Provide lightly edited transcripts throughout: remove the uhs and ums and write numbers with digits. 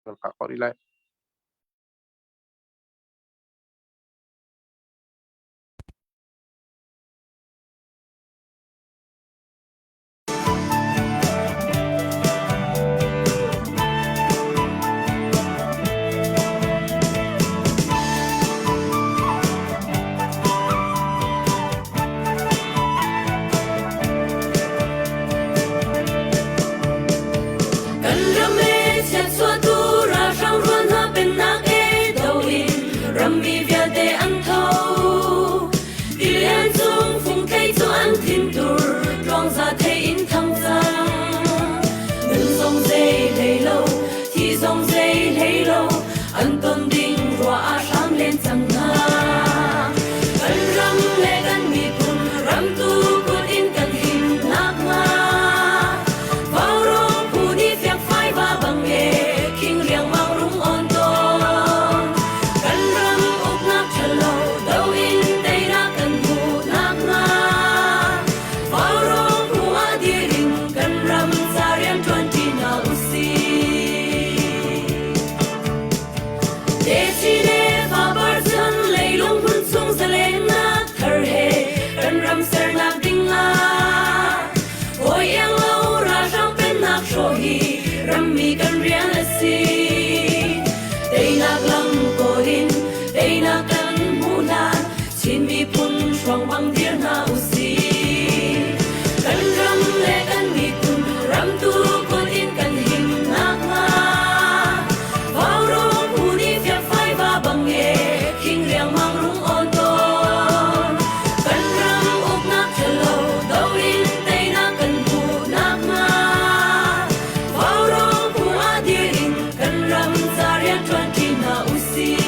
Kan kah ko rih lai. Kan ram e chiatchuahtu ralhrang rual hna pennak e do in rammi vialte an tho. Tilian cung fungthei cu an thintur tluangza thei in thang cang. Nun zong zei hlei lo, thi zong zei hlei lo, an ton ding ruah ah hram len cang hna. Kan ram le kan miphun ramtu kut in kan him nakhnga Vaurawng phu nih fiakfai va bang e khing riangmang rung on tawn. Kan ram uknak ṭhalo do in teinak kan hmuh nakhnga Vaurawng phu ah dir in kan ram ca rian ṭuanṭi hna usih. Techi le fapar cun leilung hmun chung zalennak thar he kan ram sernak ding ah hawi iang lo ralhrang pennak hrawh hi rammi kan rian a si. Teinak lam kawl in teinak kan hmuh hlan Chin miphun hruang bang dir hna usih. Kan ram le kan miphun ramtu kut in kan him nakhnga Vaurawng phu nih fiakfai va bang e khing riangmang rung awn tawn. Kan ram uknak ṭhalo do in teinak kan hmuh nakhnga Vaurawng phu ah dir in kan ram ca rian ṭuanṭi hna usih.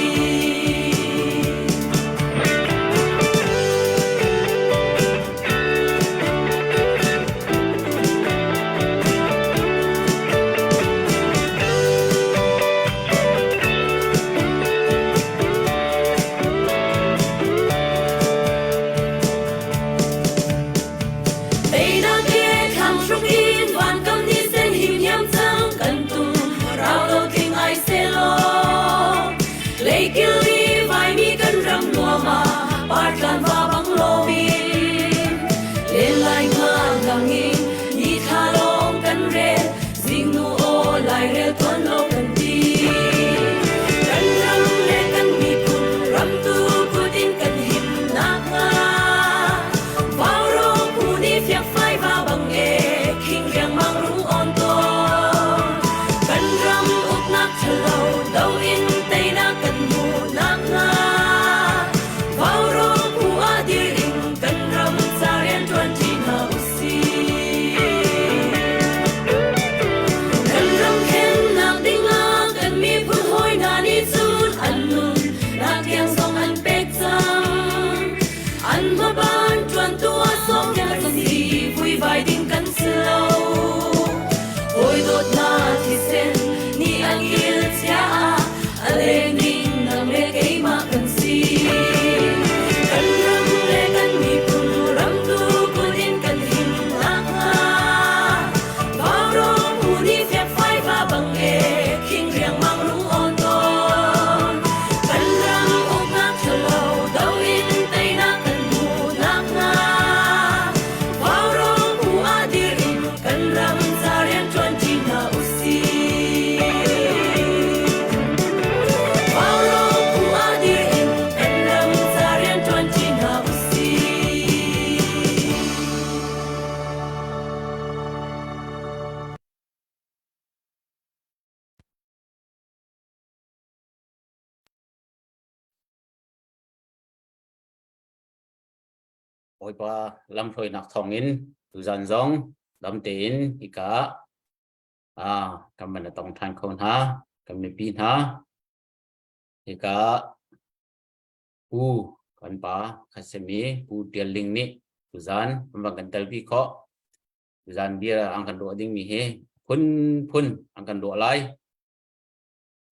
Teinak he thlang hruk in vankam ni sen him hiam cang kan tum rau lo tling ai selaw Leikil i vaimi kan ram nuam ah partlan va bang loin len lai nga lang in ni thla lawng kan rel zingnu aw lairel tuan lo kan ti kan ram le kan miphun ramtu kut in kan him nakhnga Vaurawng phu nih fiakfai va bang e khing riangmang rung on tawn kan ram uknak ṭhalo do in teinak kan hmuh nakhnga Vaurawng phu ah dir in kan ram ca rian ṭuanṭi hna usih. Kan ram khennak dingah kan miphun hawi hna nih cun an nun nak tiang zong an pek cang. An hmaban ṭuantu ah sawmnak kan si vuivai ding kan si lo. Hawi dawtnak thisen nih an kil chia ah a leng ding nang le keimah kan si. Kan ram le kan miphun ramtu kut in kan him nakhnga Vaurawng phu nih fiakfai va bang e khing riangmang rung awn tawn. Kan ram uknak ṭhalo do in teinak kan hmuh nakhnga Vaurawng phu ah dir in kan ram ca rian ṭuanṭi hna usih. Vaurawng phu ah dir in kan ram ca rian ṭuanṭi hna usih. Bawipa lamhruainak thawngin tuzan zong dam tein hika ah kan van tong ṭhan kho hna kan mipi hna hika Pu kan pa khasemi Pu Tial Ling nih tuzan an van kan telpi khawh tuzan bia an kan ruah dingmi hi phunphun an kan ruah lai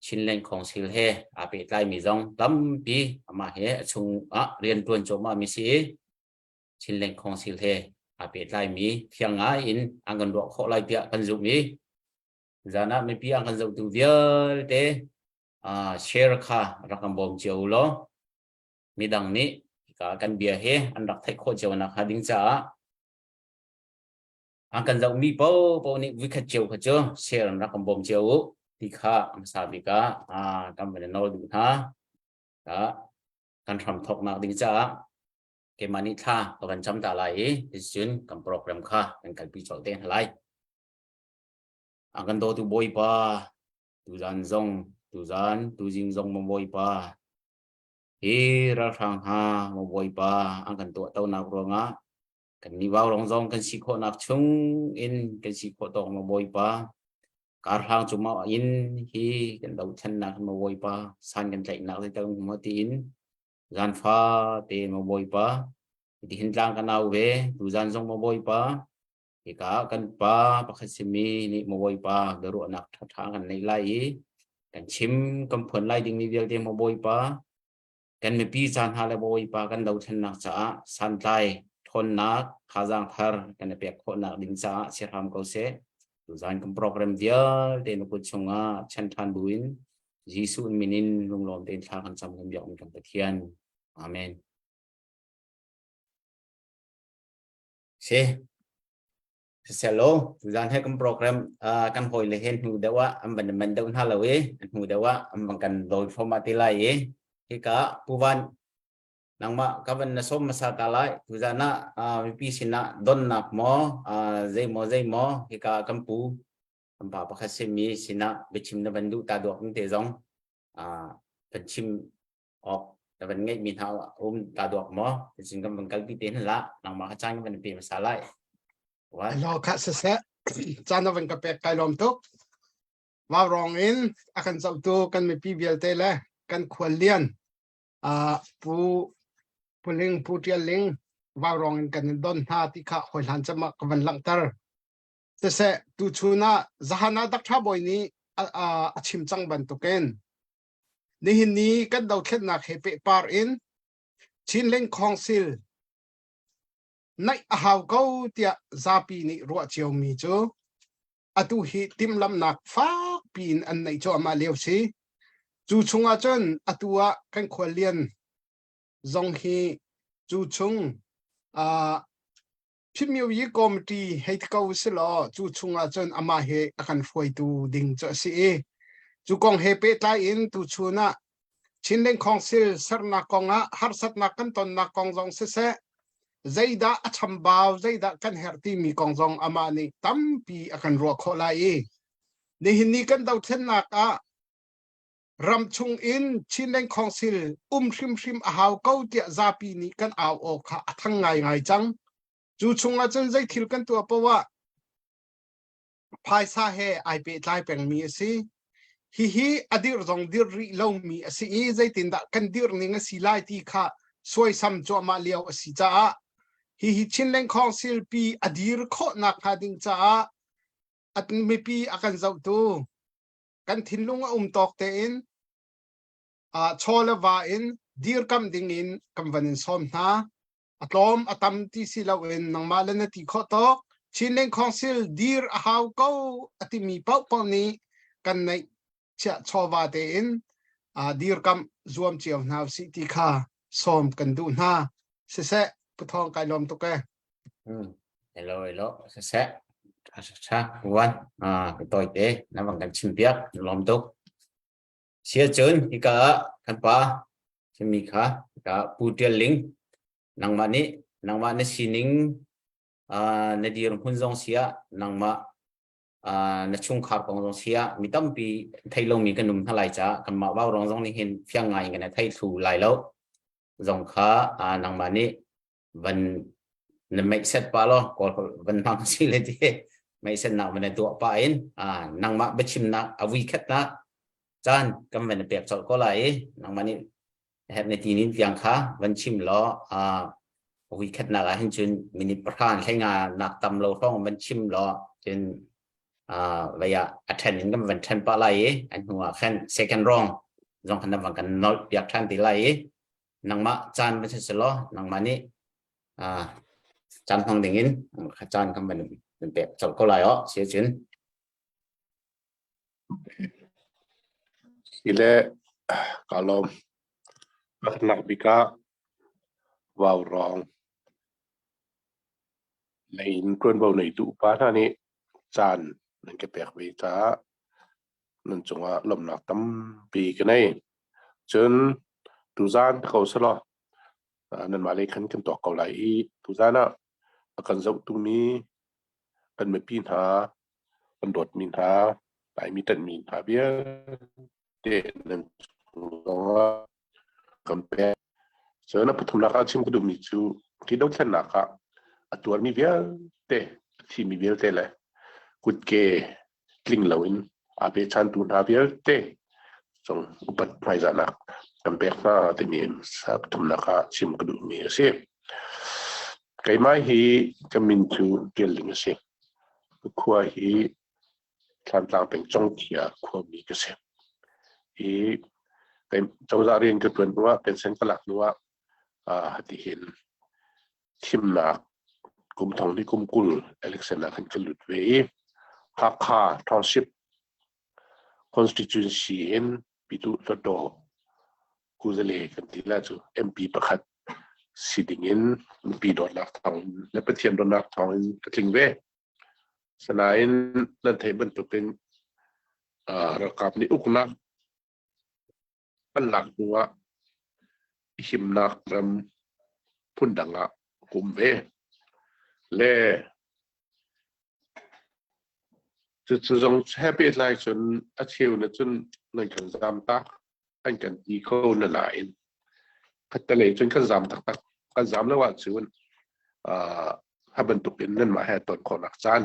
Chinland Council he aa pehtlaimi zong tampi amah he a chung ah rianṭuan cuahmahmi si i Chinland Council he aa pehtlaimi thiang ngai in an kan ruah khawh lai tiah kan zumh i. Zan ah mipi an kan zohtu vialte share kha rak kan bawm cio u law midang nih hika kan bia he an rak theih khawh cio nak hnga ding caah an kan zohmi paohpaoh nih vikhat cio kha cu share an rak kan bawm cio u ti kha hmasa bik ah kan van i nawl duh hna. Kan hram thawknak ding caah keimah nih thla ka van cam ta lai i ticun kan program kha kan kalpi colh te hna lai. A kan dawtu Bawipa, tuzan zong, tuzan, tuzing zong maw Bawipa, hi ralhrang hna maw Bawipa an kan tuahtonak ruangah kan nih vaurawng zong kan si khawhnak chung in kan si khawh tawk maw Bawipa, karhlang cu maw in hi kan dothlennak maw Bawipa, san kan tlaihnak zeital maw tiin zanfa te maw Bawipa, tihin tlang kan au ve, tuzan zong maw Bawipa, Hika kan pa pakhat simi nih maw Bawipa biaruahnak ṭhaṭha kan neih lai i kan chim kan phuan lai dingmi vialte maw Bawipa kan mipi ca hna le Bawipa kan dothlennak caah santlai ṭhawnnak thazaang thar kan i pek khawhnak ding caah si hram ko seh. Tuzan kan program vialte na kut chungah chan ṭhan buin Jesuh min in lunglawm tein thla kan cam kan biak kan Pathian. Amen. Si. Siselaw, tuzan he kan program kan hawi le he hnu deuh ah an van man deuh hna lo i hnu deuh ah an van kan dawi thluahmah te lai i hika Puvan nangmah ka van na sawm hmasa ta lai tuzan ah mipi sinah donnak maw zei maw zei maw hika kan pu kan pa pakhat simi sinah biachim na van duh ta duak te zong kan chim awk na van ngeihmi hna um ta duak maw cun kan van kalpi te hna lah nangmah kha caan kan van pe hmasa lai Lo kha siseh caan na van ka pek kai lawm tuk vau rong in a kan zohtu kan mipi vialte le kan khual lian pu puling pu tial ling vau rong in kan in don hna ti kha hoi hlan chama ka van langhter siseh tu chun ah zahana dakṭha bawi nih a chim cang bantukin Nihin ni kan dothlennak he pehpar in Chinland Council naih a hau ko tiah zapi nih ruah ciomi cu atu hi timhlamhnak fakpi in an neih cuahmah lio si. Cu chungah cun atu ah kan khuallian zong hi cu chung Phimyoyi committee hei ti ko si law cu chungah cun amah he a kan hruaitu ding cu a si i cu kong he pehtlai in tuchun ah Chinland Council sernak kong ah harsatnak kan tonnak kong zong siseh zeidah a chambau zeidah kan herh timi kong zong amah nih tampi a kan ruah khawh lai i nihin ni kan dothlennak ah ram chung in Chinland Council um hrimhrim a hau ko tiah zapi nih kan au aw kha a thang ngaingai cang. Cu chungah cun zei thil kan tuah poah ah phaisa he ai pehtlai pengmi a si. Hihi a dirh zong dirh rih lomi a si i zeitindah kan dirh ning a si lai ti kha suaisam cuahmah lio a si caah hihi Chinland Council pi a dir khawh nakhnga ding caah mipi a kan zohtu kan thinlung a um tawk tein chaw le va in dirkamh ding in kan van in sawm hna. A tlawm a tam ti si loin nangmah le na ti khawh tawk Chinland Council dir a hau ko a timi paohpaoh nih kan neih chiah chawva tein dirkamh zuam cio hna usih ti kha sawm kan duh hna. Siseh, Pu Thawng kai lawm tuk e. Hello, hello. Siseh, tha tha wan ka toi te na bang kan chim piak lawm tuk. Sia cun hika ah kan pa chimmi kha hika Pu Tial Ling nangmah nih nangmah na sining na dir hmun zong sia nangmah na chungkhar kong zong sia mi tampi thei lomi kan um hna lai ca kanmah vau rong zong nih hin fiang ngai in kan thei thlu lai lo zong kha nangmah nih van na meihset pa law kawl van hmang si le ti meihset nak van tuah pa in nangmah biachimnak a vui khatnak caan kan van pek colh ko lai i nangmah nih herh na ti nin tiang kha van chim law vui khatnak ah hin cun minute pahra hleinga nak tam lo hrawng van chim law cun vei ah a then in kan van then pa lai i an hnu ah khan second round zong khan van kan nolh piak than ti lai i nangmah caan va si law nangmah nih caan hmang ding in caan kan van pek colh ko lai o si cun. Ile kaa lawm. Pakhatnak bik ah vaurawng lei in ṭuanvo neitu upa hna nih caan nan ka pek ve caah nan cungah lawmhnak tampi ka nei. Cun tuzaan ko selaw nanmah lei khan kan tuak ko lai i tuzaan ah a kan zohtu mi kan mipi hna, kan dawtmi hna, Laimi ṭanhmi hna vialte nan cung zongah kan pek. Cun a pathumnak ah chim ka duhmi cu hi dothlennak ah a tuarmi vialte, a thimi vialte le kutke tling loin aa pechantu hna vialte cung upat hmaizahnak kan pek hna timi pathumnak ah chim ka duhmi a si. Keimah hi ka min cu Tial Ling a si. Ka khua hi Thlantlang peng Congthia khuami ka si. Hi cozah rian ka ṭuan hnuah pension ka lak hnuah hatihin thimnak kum thong ni kum 20 election ah khan ka lut ve i Hakha Township constituency in Pyituh Hluttaw Kuzale kan ti la cu MP pakhat si ding in mipi dawtnak thawng le Pathian dawtnak thawng in ka tling ve. Sanain nan theih bantukin ralkap nih uknak an lak hnuah himnak ram phundang ah ka um ve. Le cucu zong he pehtlai cun a cheu na cun nan kan zaam tak an kan ti kho na nain khattelei cun kan zaam taktak kan zaam lo ahcun ha bantuk in nanmah he ton khawhnak caan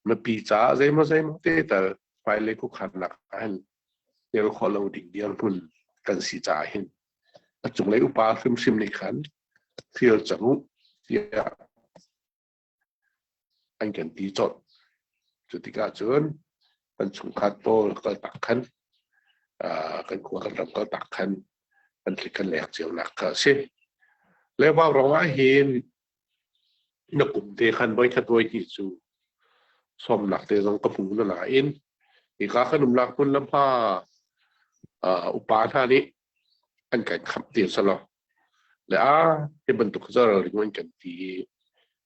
mipi caah zeimaw zeimaw te tal hmailei khuakhannak ah hin tel khawh lo ding dirhmun kan si caah hin a cunglei upa hrimhrim nih khan thil cang u tiah an kan ti colh. Cu tikah cun kan chungkhat pawl kaltak khan kan khua kan ram kaltak khan kan tlik kan lek cio nak kha a si. Le vaurawng ah hin na kum te khan voikhat voihnih cu sawmnak te zong ka hmu na nain hika kan umnak hmun le hma upa hna nih an kan khamh ti selaw le a hi bantuk ral ring an kan ti i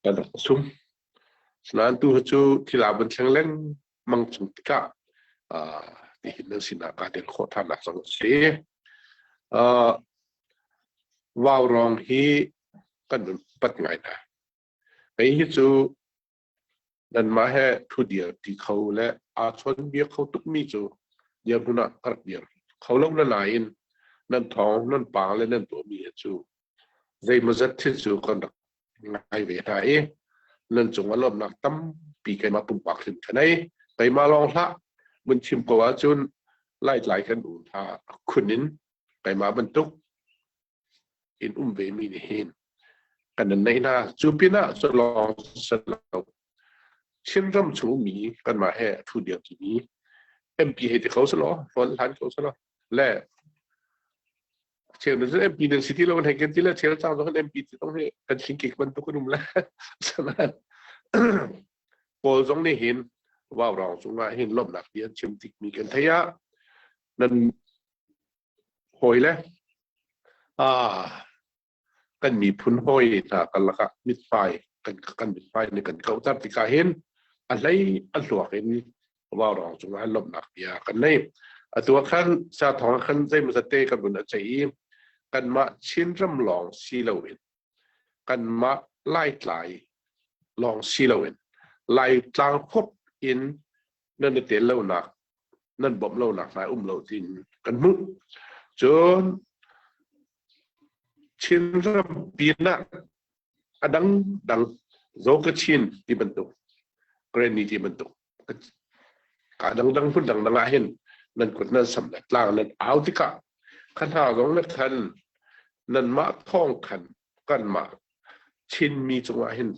kan rak sum. Sinain tu cu thil aa van thleng lengmang chung tikah tihin nan sinah kaa tel khawh ṭhannak zong a si. Vaurawng hi kan upat ngai hna. Kei hi cu nanmah he thu dir ti kho le aa chawnbia kho tukmi cu dirhmun ah ka rak dir kho lo na nain nan thawng nan pa le nan tuahmi hi cu zeimawzat thil cu kan rak ngai ve hna i nan cung ah lawmhnak tampi keimah pumpak hrim ka nei. Keimah lawng hlah mun chim ko ahcun Laitlai kan u hna khun in keimah bantuk in um ve mi nih hin kan nan neih hna. Cu pinah cu lawng si lo. Chinram chung mi kanmah he a thu dir timi MP hei ti kho selaw, hlawn hlan kho selaw le cheu na MP nan si ti lo hei kan ti le cheu cang zong MP ti zong hi kan thling kik bantuk an um le sanan Kawl zong nih hin vaurawng cungah hin lawmhnak bia an chim tik mi kan thei ah nan hawi le kan miphun hawi hna karlak ah mithmai kan kan mithmai nih kan kauhter tikah hin a hlei a hluak in vaurawng cungah lawmhnak bia kan nei. Atu ah khan Sathawng ah khan zeimawzat te kan vun a ceih i kanmah Chinram lawng si loin kanmah Laitlai lawng si loin Laitlang huap in nan i tel lonak nan bawmh lonak hna um lo tiin kan hmuh. Cun Chinram pinah a dangdang Zokachin ti bantuk Granny ti bantuk ka dangdang hmun dangdang ah hin nan kut nan sam le tlang nan au tikah kha hna zong le khan nanmah thawng khan kanmah Chinmi cungah hin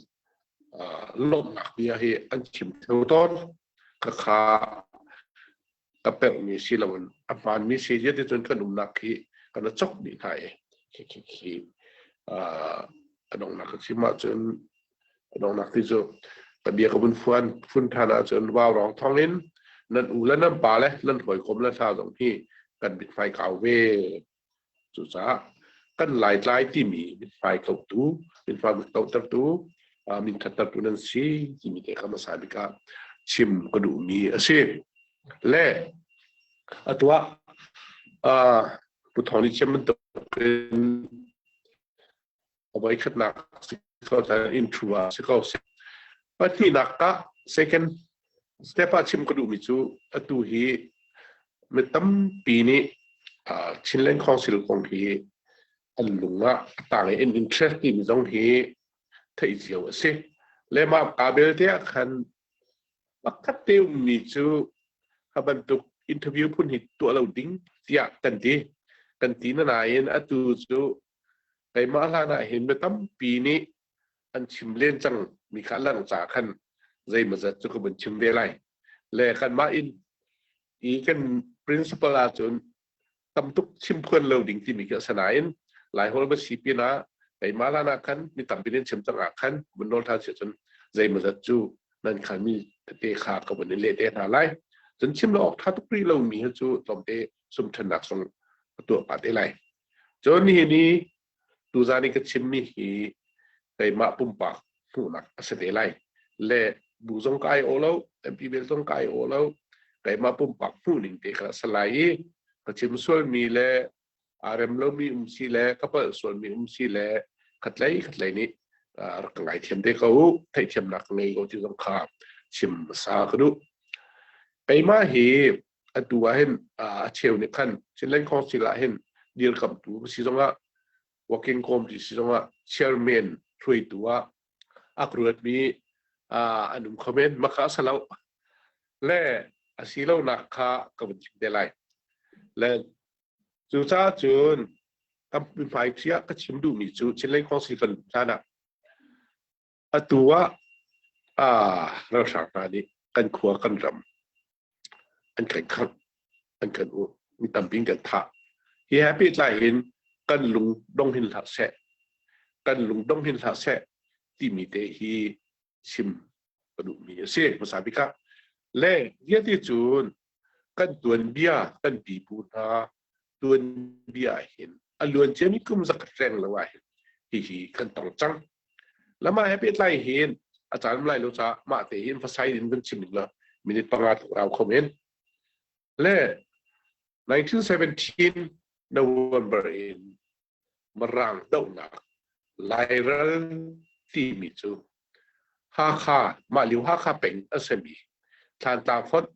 lawmhnak bia hi an chim theu tawn. Khakha ka perhmi si loin a hmaanmi si ti cun kan umnak hi kan i chok dih hna i khi a donghnak ka chim ahcun a donghnak ti cu ka bia ka vun fuan fun ṭhan ahcun vaurawng thawngin Nan u le nan pa le nan hawikom le hna zong hi kan mithmai kau ve. Cucaah kan Laitlai timi mithmai kautu, mithmai kautertu, min thattertu nan si timi te kha hmasa bik ah chim ka duhmi a si. Le atu ah Pu Thawng nih chim bantuk in a voikhatnak si ko intro ah si ko seh. Pahnihnak ah second step ah chim ka duhmi cu atu hi mi tampi nih Chinland Council kong hi an lung ah a tang i an interest timi zong hi theih cio a si. Le mah kaa belte ah khan pakhat te ummi cu kha bantuk interview phun hi tuah lo ding tiah kan ti. Kan ti na nain atu cu keimah hlan ah hin mi tampi nih an chim len cang mi kha lang ca khan zeimawzat cu ka vun chim ve lai. Le kanmah in i kan principal ahcun tam tuk chim phuan lo ding timi khi a si nain Laiholh va si pinah keimah hlan ah khan mi tampi nih chim cang ah khan vun nawl ṭhan si cun zeimawzat cu nan khan mi tete kha ka vun in leh te hna lai. Cun chim lo awk ṭha tuk rih lomi hi cu tlawmte sumṭhennak zong ka tuah pah te lai. Cun nihin i tuzan i ka chimmi hi keimah pumpak hmuhnak a si te lai. Le bu zong ka ai aw lo, MP bel zong ka ai aw lo, keimah pumpak hmuhning te kha a si lai i ka chim sualmi le aa rem lomi um si le ka palh sualmi um si le khatlei khatlei nih rak ka ngaithiam te ko u, theihthiamnak ka ngei ko ti zong kha chim hmasa ka duh. Keimah hi atu ah hin a cheu nih khan Chinland Council ah hin dirkamtu si zongah working committee si zongah chairman hruaitu ah a ruatmi an um kho men maka a salo le a si lonak kha ka vun chim te lai le cucaah cun kan hmai ah ka chim duhmi cu Chinland Council kan hlan ah Atu ah ralhrang hna nih kan khua kan ram an kan khangh, an kan uh, mi tampi in kan thah. Hi he pehtlai in kan lung dong hin hlah seh, kan lung dong hin hlah seh timi te hi chim ka duhmi a si hmasa bik ah. Le vialte cun kan tuanbia kan pipu hna tuanbia ah hin a luan ciami kum zakhat reng lo ah hin hihi kan tong cang. Lama he pehtlai hin a caan lai lo caah mah te hi emphasize in kan chim ning la minute panga tluk rau kho men. Le 1917 November in Mirang dohnak Lairal timi cu Hakha mah lio Hakha peng a simi Thlantlang fonh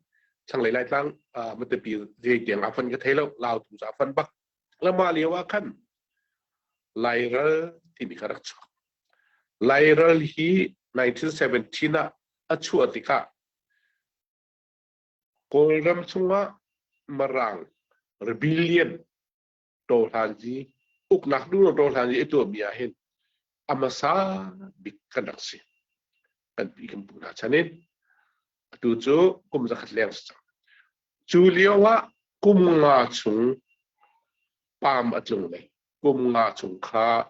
thlanglei Laitlang Matupi zeitiang a fonh ka thei lo Lautu ca fonh bak le mah lio ah khan Lairal timi kha rak chuak. Lairal hi 1917 ah a chuah tikah Kawlram chungah Mirang rebellion ṭawhlanzi uknak duhlo ṭawhlanzi i tuahmi ah hin a hmasa bik kan rak si. Kan pi kan pu hna chan in atu cu kum zakhat leng si cang. Cu lio ah kum nga chung paam a tlung le kum nga chung kha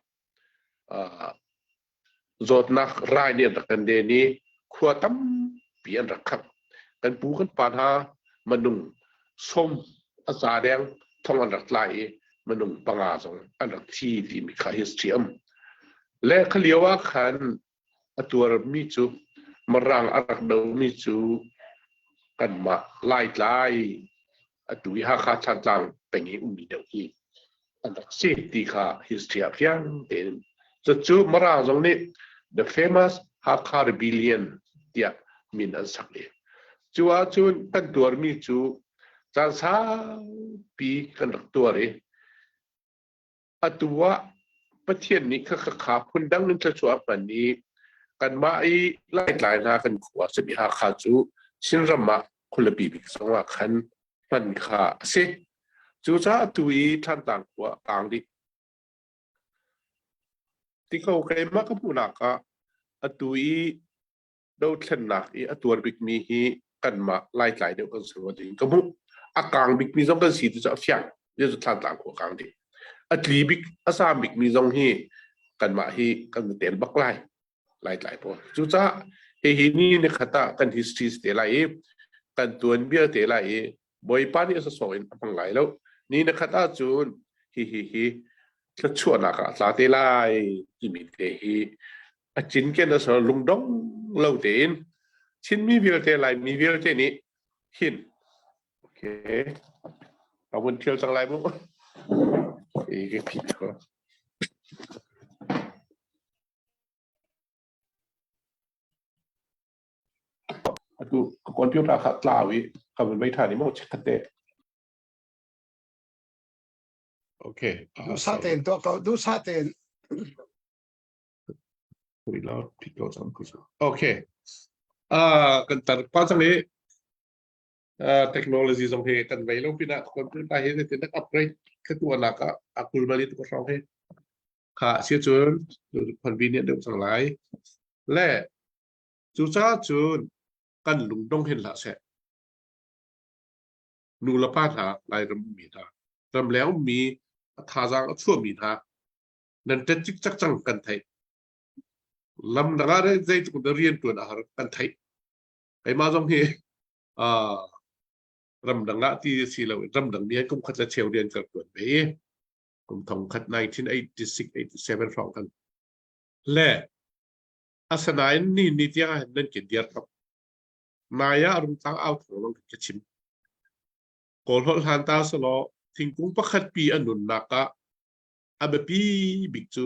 Zawtnak rai nih an rak kan den i khua tampi an rak khangh. Kan pu kan pa hna minung sawm a ca deng thong an rak tla i minung panga zong an rak thi timi kha history um. Le kha lio ah khan a tuarmi cu Mirang a rak domi cu kanmah Laitlai atu i Hakha Thantlang peng i ummi deuh hi an rak si ti kha history ah fiang tein cucu Mirang zong nih the famous Hakha Rebellion tiah min an sak i cu ahcun kan tuarmi cu caan saupi kan rak tuar i Atu ah Pathian nih khakha phundang in thluachuah a hman i kanmah i Laitlai hna kan khua simi Hakha cu Chinram ah khualipi bik zongah khan hman kha a si. Cucaah atu i Thantlang khua a kaang dih. Ti ko keimah ka hmuhnak ah atu i dothlennak i a tuar bikmi hi kanmah Laitlai deuh kan si rua ding ka hmuh. A kaang bikmi zong kan si ti cu a fiang. Cu Thlantlang khua kaang dih. A tli bik, a sam bikmi zong hi kanmah hi kan tel bak lai. Laitlai pawl. Cucaah hihi ni ni khat ah kan history te lai i. Kan tuan bia te lai i Bawipa nih a sawsawh in a hmang lai lo. Ni na khat ahcun hi hi hi thluachuahnak ah a tla te lai timi te hi a cinken a ser lungdong lo tein Chinmi vialte Laimi vialte nih hin okay ka vun thial cang lai mu i ka phih ko. Atu ka computer kha tlau i ka vun vei ṭhan i maw check te. Okay. Duhsah tein tuah ko, duhsah tein. Okay. Uh, kan tar pa cang i uh, technology zong hi kan vei lo pinah computer hi zeitin dak upgrade ka tuahnak ah a kulmali tu ka hrawng hi kha si cun convenient deuh cang lai le cucaah cun kan lungdong hin hlah seh nu le pa hna Lairam mi hna ramleng mi thazaang a chuahmi hna nan ṭet cikcak cang kan theih. Lam dang ah zeitluk na rian ṭuan a har kan theih. Keimah zong hi uh, ramdang ah ti si lo ramdang mi kum khat le cheu rian ka ṭuan ve i kum thong khat 1986 87 hrawng kan le asanain ni ni tiang ah nan ke diar tok naya rungtlang au thong long ka chim kawl holh hlan ta selaw thingkung pakhat pi a nunnak ah a biapi bik cu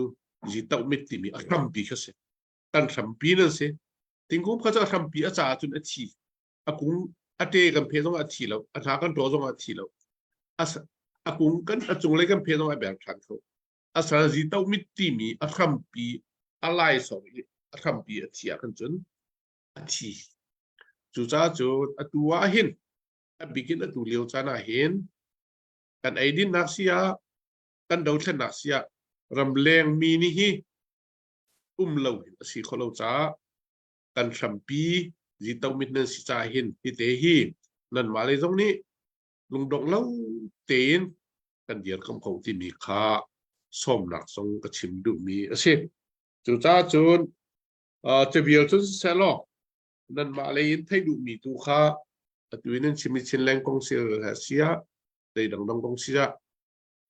zitoh mit timi a hrampi kha si. Kan hrampi nan si. Thingkung kha cu a hrampi a caah cun a thi. A kung a te kan phe zong a thi lo. A hna kan ṭaw zong a thi lo. A kung kan a cunglei kan phe zong a ber ṭhan kho. A sal zitoh mit timi a hrampi a lai song i a hrampi a thi ah khan cun a thi. Cucaah cun atu ah hin a bikin atu lio caan ah hin kan eidinnak si ah kan dothlennak si ah ramleng mi nih hi um lo hin a si kho lo caah kan hrampi zito mit nan si caah hin hi te hi nanmah lei zong nih lungdong lo tein kan dirkam ko timi kha sawmnak zong ka chim duhmi a si. Cucaah cun cavial cun siseh nanmah lei in theih duhmi tu kha atu in nan chim i Chinleng kong si ah zei dangdang kong si ah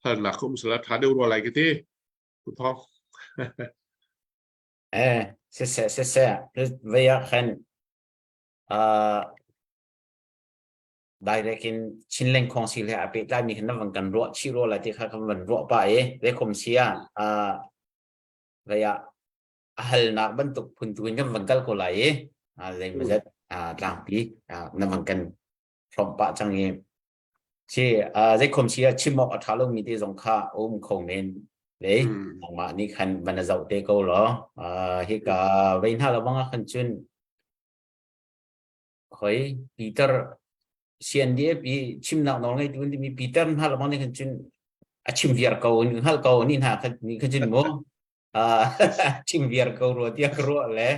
halnak ka um sala tha deuh rua lai ka ti ku thong eh se se se se vei ah khan direct in Chinleng khong si le a pe tlai mi khan na van kan ruah chi ro lai ti kha kan van ruah pa e ve khom sia a vei ah a halnak bantuk phun tu in kan van kal ko lai i a zei mazat a tlangpi na van kan hrawmh pah cang i Si, zeikhom si ah chim awk a ṭha lomi te zong kha a um kho men. Le nangmah nih khan van a zoh te ko law. Hika vei hna lo bang ah khan cun khoi Peter CNDF i chimnak nawl ngeitu an timi Peter hna lo bang nih khan cun a chim viar ko in hngal ko ni hna khan ni khan cun mu chim viar ko rua tiah ka ruah le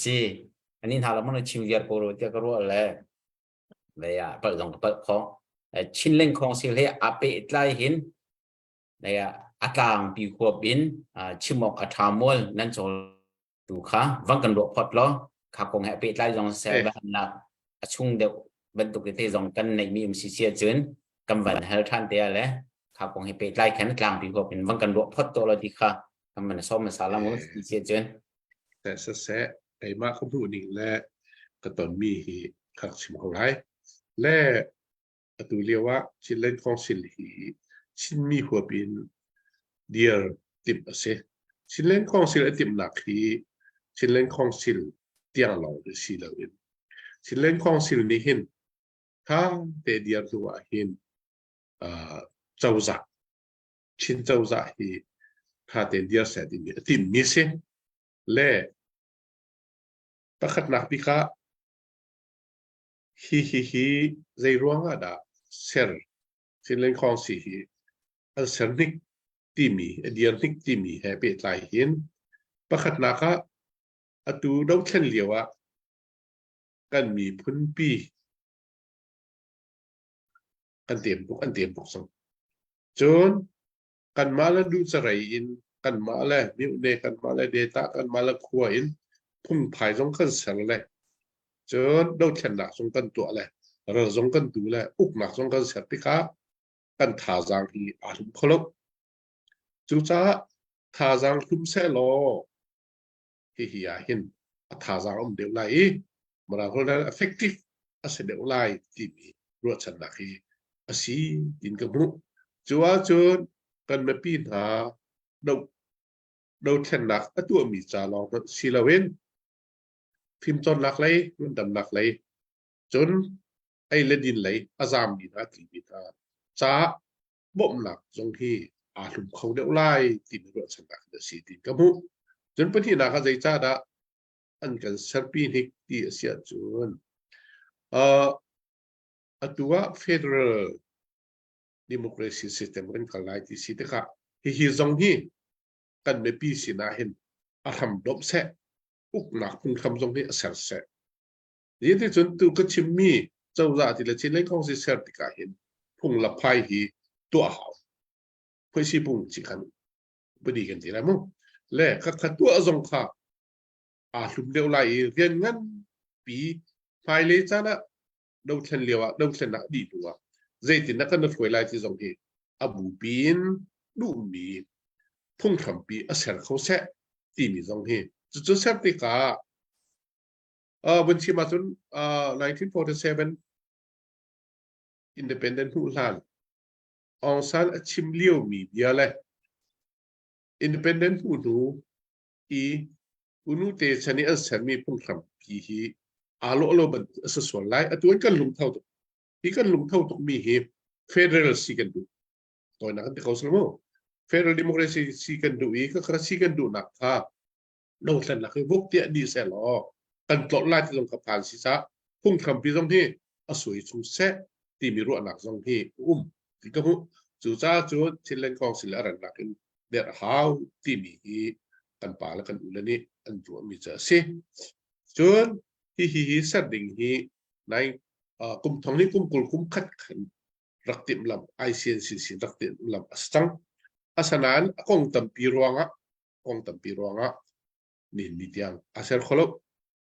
si ani hna lo bang chim viar ko rua tiah ka ruah le Lei ah palh zong ka palh khawh. Chinleng Council he aa pehtlai hin lei ah a tlangpi huap in chim awk a ṭha mual nan cawl tu kha vang kan ruah phot law kha kong he a pehtlai zong seh nak a chung deuh bantuk te zong kan neihmi um si si ahcun kan van hal ṭhan te ah le kha kong he pehtlai khan tlangpi huap in vang kan ruah phot to lo ti kha kan van som sa lang um si si ahcun Seh seh keimah ka hmuh ning le ka tonmi hi ka rak chim ko lai. Le atu lio ah Chinland Council hi Chinmi huap in dir timh a si. Chinland Council a timhnak hi Chinland Council tiang lawng hi si loin Chinland Council nih hin tha te dir hnu ah hin uh, cozah Chin cozah hi tha tein dir seh timi a timmi si. Le pakhatnak bik ah hi hi hi zei ruang ah dah ser Chinland Council hi an ser hnik timi a dir hnik timi he pehtlai hin pakhatnak ah atu dothlen lio ah kan miphun pi kan tem tuk an tem tuk cang. Cun kanmah le duhcarei in kanmah le mihne kanmah le data kanmah le khua in phungphai zong kan ser le. Cun dothlennak zong kan tuah le ral zong kan tu le uknak zong kan ser tikah kan thazaang hi aa hlum kho lo. Cucaah thazaang hlum seh law hihi ah hin a thazaang um deuh lai i Mirang holh effective a si deuh lai timi ruahchannak hi a si tin ka hmuh. Cu ahcun kan mipi hna do dothlennak a tuahmi ca lawng hmanh si loin fimcawnnak lei, ngandamnak lei, cun ei le din lei a zaammi hna tlimi hna caah bawmhnak zong hi aa hlum kho deuh lai timi ruahchannak a si ti ka hmuh. Cun pahnihnak ah zeicahdah an kan serpi hnik ti a si ahcun atu ah federal democracy system kan kal lai ti si tikah hihi zong hi kan mipi sinah hin a hram domh seh uknak phunghram zong hi a ser seh. Cun tu ka chimmi cozah ti le Chinland Council ser tikah hin phung le phai hi tuah hau. Phuaisi phung chi khan upadi kan ti lai mu. Le kha kha tuah zong kha aa hlum deuh lai i rian ngan pi hmailei caan ah dothlen lio ah dothlen ah dih hnu ah zeitin dah kan hruai lai ti zong hi a bupi in duhmi phunghrampi a ser kho seh timi zong hi cucu ser tikah vun chim ahcun 1947 independent hmuh hlan Aung San a chim liomi bia le independent hmuh hnu i unu te chan i an sermi phunghrampi hi aa lawh lo bantuk a si sual lai. Atu in kan lungtho tuk. Hi kan lungtho tukmi hi federal si kan duh. Tawinak kan ti ko sal mu. Federal democracy si kan duh i ka si kan duhnak kha dothlennak hi vuk tiah di seh law kan tlawt lai ti zong ka phan si ca phunghrampi zong hi a suai chung seh timi ruahnak zong hi um ti ka hmuh. Cucaah cun Chinland Council a rannak in der hau timi hi kan pa le kan u le nih an tuahmi cu a si. Cun hi hi hi ser ding hi nai kum thong ni kum kul kum khat khan rak timh lam ICNCC rak timh lam a si cang. Asanain a kong tampi ruangah kong tampi ruangah nihin ni tiang a ser kho lo.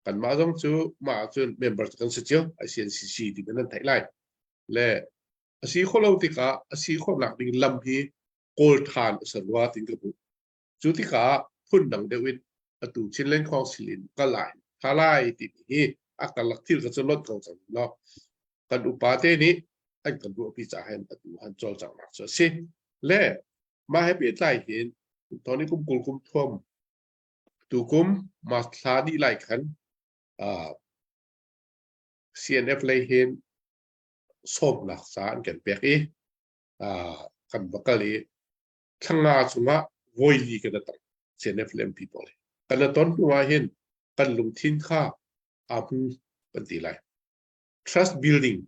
Kanmah zong cu mah ahcun member kan si cio ICNCC ti nan theih lai. Le a si kho lo tikah a si khawhnak ding lam hi kawl ṭhan a si rua tin ka hmuh. Cu tikah phun dang deuh in atu Chinland Council in kal lai tha lai timi hi a karlak thil ka cu lot ko cang lo. Kan upa te nih an kan ruahpi caah hin atu han cawlcanghnak cu a si. Le mah he pehtlai hin tawni kum kul kum thuam tukum ma thla dih lai khan CNF lei hin sawmnak ca an kan pek i kan va kal i thlanga chungah voili kan tong CNF le MP pawl kan ton hnu ah hin kan lungthin kha aa hmu kan ti lai. Trust building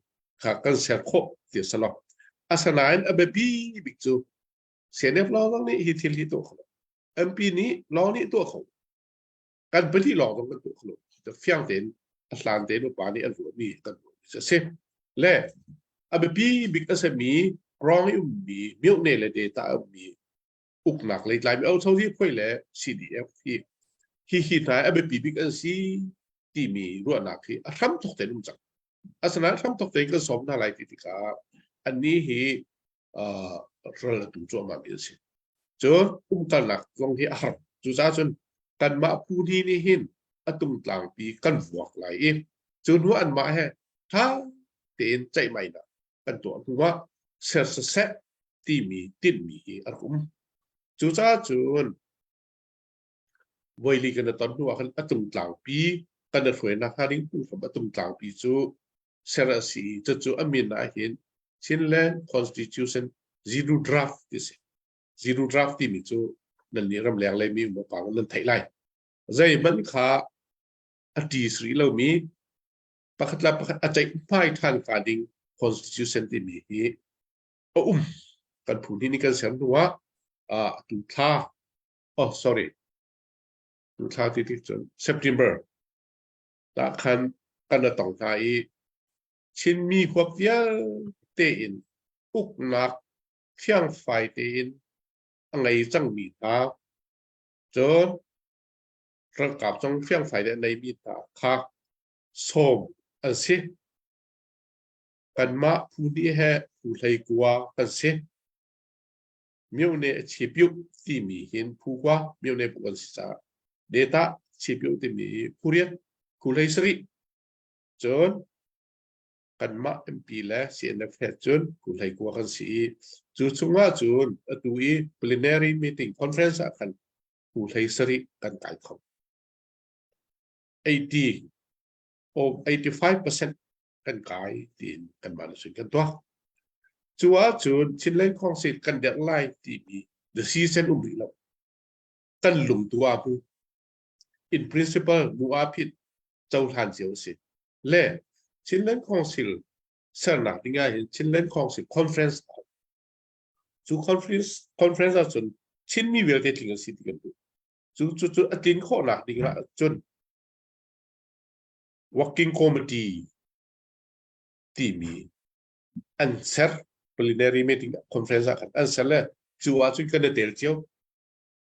kha kan ser khawh ti a si lo. Asinain a biapi bik cu CNF lawng nih hi thil hi tuah kho lo. MP nih lawng nih tuah kho. Kan pahnih lawng zong kan tuah kho lo. Fiang tein a hlan tein upa nih an ruahmi kan ruahmi cu a si. Le a biapi bik a simi rong i ummi myohne le data a ummi uknak lei tlaimi Ochozi phuai le CDF hi hi hi hna a biapi bik an si timi ruahnak hi a hram thok tein um cang. Asinain hram thok tein kan sawm hna lai ti tikah annih hi ral a tu cuahmah mi an si. Cun umkalnak zong hi a har. Cucaah cun kanmah phu hni nih hin a tungtlangpi kan vuak lai i cu hnu anmah he ṭha tein ceihmainak kan tuah hnu ah ser siseh timi tinhmi hi a rak um. Cucaah cun voili kan i ton hnu ah khan a tungtlangpi kan i hruainak hnga ding phunghram a tungtlangpi cu ser a si i cucu a min ah hin Chinland Constitution Zero Draft ti si. Zero Draft timi cu nan nih ramleng lei mi um pa nan theih lai. Zeihmanh kha a ṭis rih lomi pakhat le pakhat a ceih hmai ṭhan hnga ding constitution timi hi a um. Kan phu hnih nih kan ser hnu ah tu thla oh sorry tu thla ti tik cun September tah khan kan ra tong hna i Chinmi huap vialte in uknak fiangfai tein a ngei cangmi hna cun ralkap zong fiangfai te a neimi hna kha. Sawm an si. Kanmah phu nih he phu 19 kan si. Myone Chipyuk timi hin phu kua myone phu kan si caah data Chipyuk timi hi phu riat phu 17 cun kanmah MP le CNF he cun phu 19 kan si i cu chungah cun atu i plenary meeting conference ah khan phu 17 kan kai kho. 80 or 85% kan kai tiin kanmah le kan tuak. Cu ahcun Chinland Council kan derh lai timi decision um rih lo. Kan lung tu ah mu. In principle mu ah phit cohlan cio a si. Le Chinland Council sernak ding ah hin Chinland Council Conference cu conference ahcun Chinmi vialte tling a si ti kan duh. Cu cu cu a tlin khawhnak ding ah cun working committee timi an ser plenary meeting conference ah khan an ser le cu ahcun kan i tel cio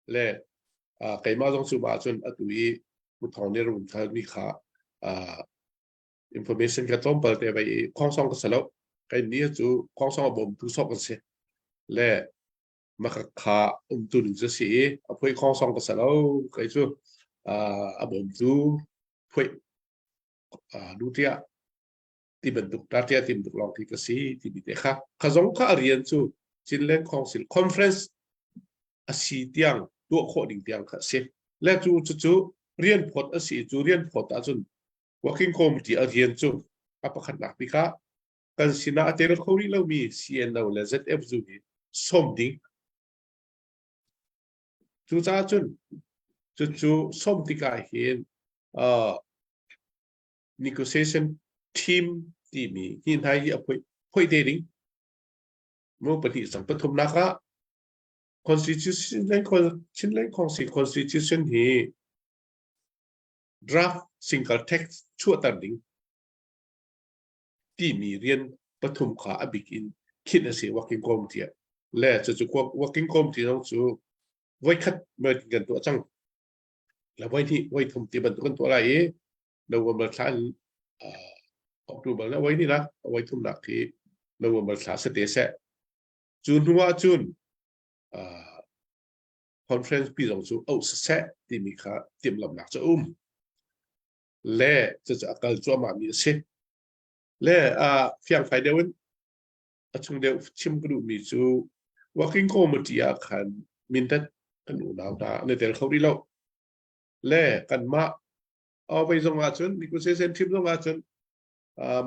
le keimah zong cu ma cun atu i muthong nih rung thal mi kha information ka tlawmpal te vai i khongsong ka salo kai ni cu khongsong a bawm tu sok an si le Makhakha umtu ning cu si i a phuai khongsong ka si lo kei cu a bawmtu phuai nu tiah ti bantuk ta tiah ti bantuk lawng khi ka si timi te kha kha zong kha a rian cu Chinland Council Conference a si tiang tuah khawh ding tiang kha a si le cu cu rian phawt a si cu rian phawt ahcun working committee a rian cu a pakhatnak bik ah kan sinah a tel kho rih lomi CNO le ZF zu hi sawm ding. Cucaah cun cucu sawm tikah hin negotiation team timi hi hna hi a phoih phoih te ding. Mu pahnih sang pathumnak ah Constitution Chinland Council Constitution hi draft single text chuahter ding. Timi rian pathum kha a bik in khinh a si working committee ah le cucu working committee zong cu voikhat meeting kan tuah cang le voihnih voithum ti bantuk kan tuah lai i November thla in October le voihnih nak voithum nak khi November thla si te seh cu hnu ah cun conference pi zong cu auh siseh timi kha timhlamhnak cu a um le cucu a kal cuahmah mi a si. Le fiangfai deuh in a chung deuh chim ka duhmi cu working committee ah khan mindat kan unau hna an i tel kho rih lo. Le kanmah awei zong ahcun negotiation team zong ahcun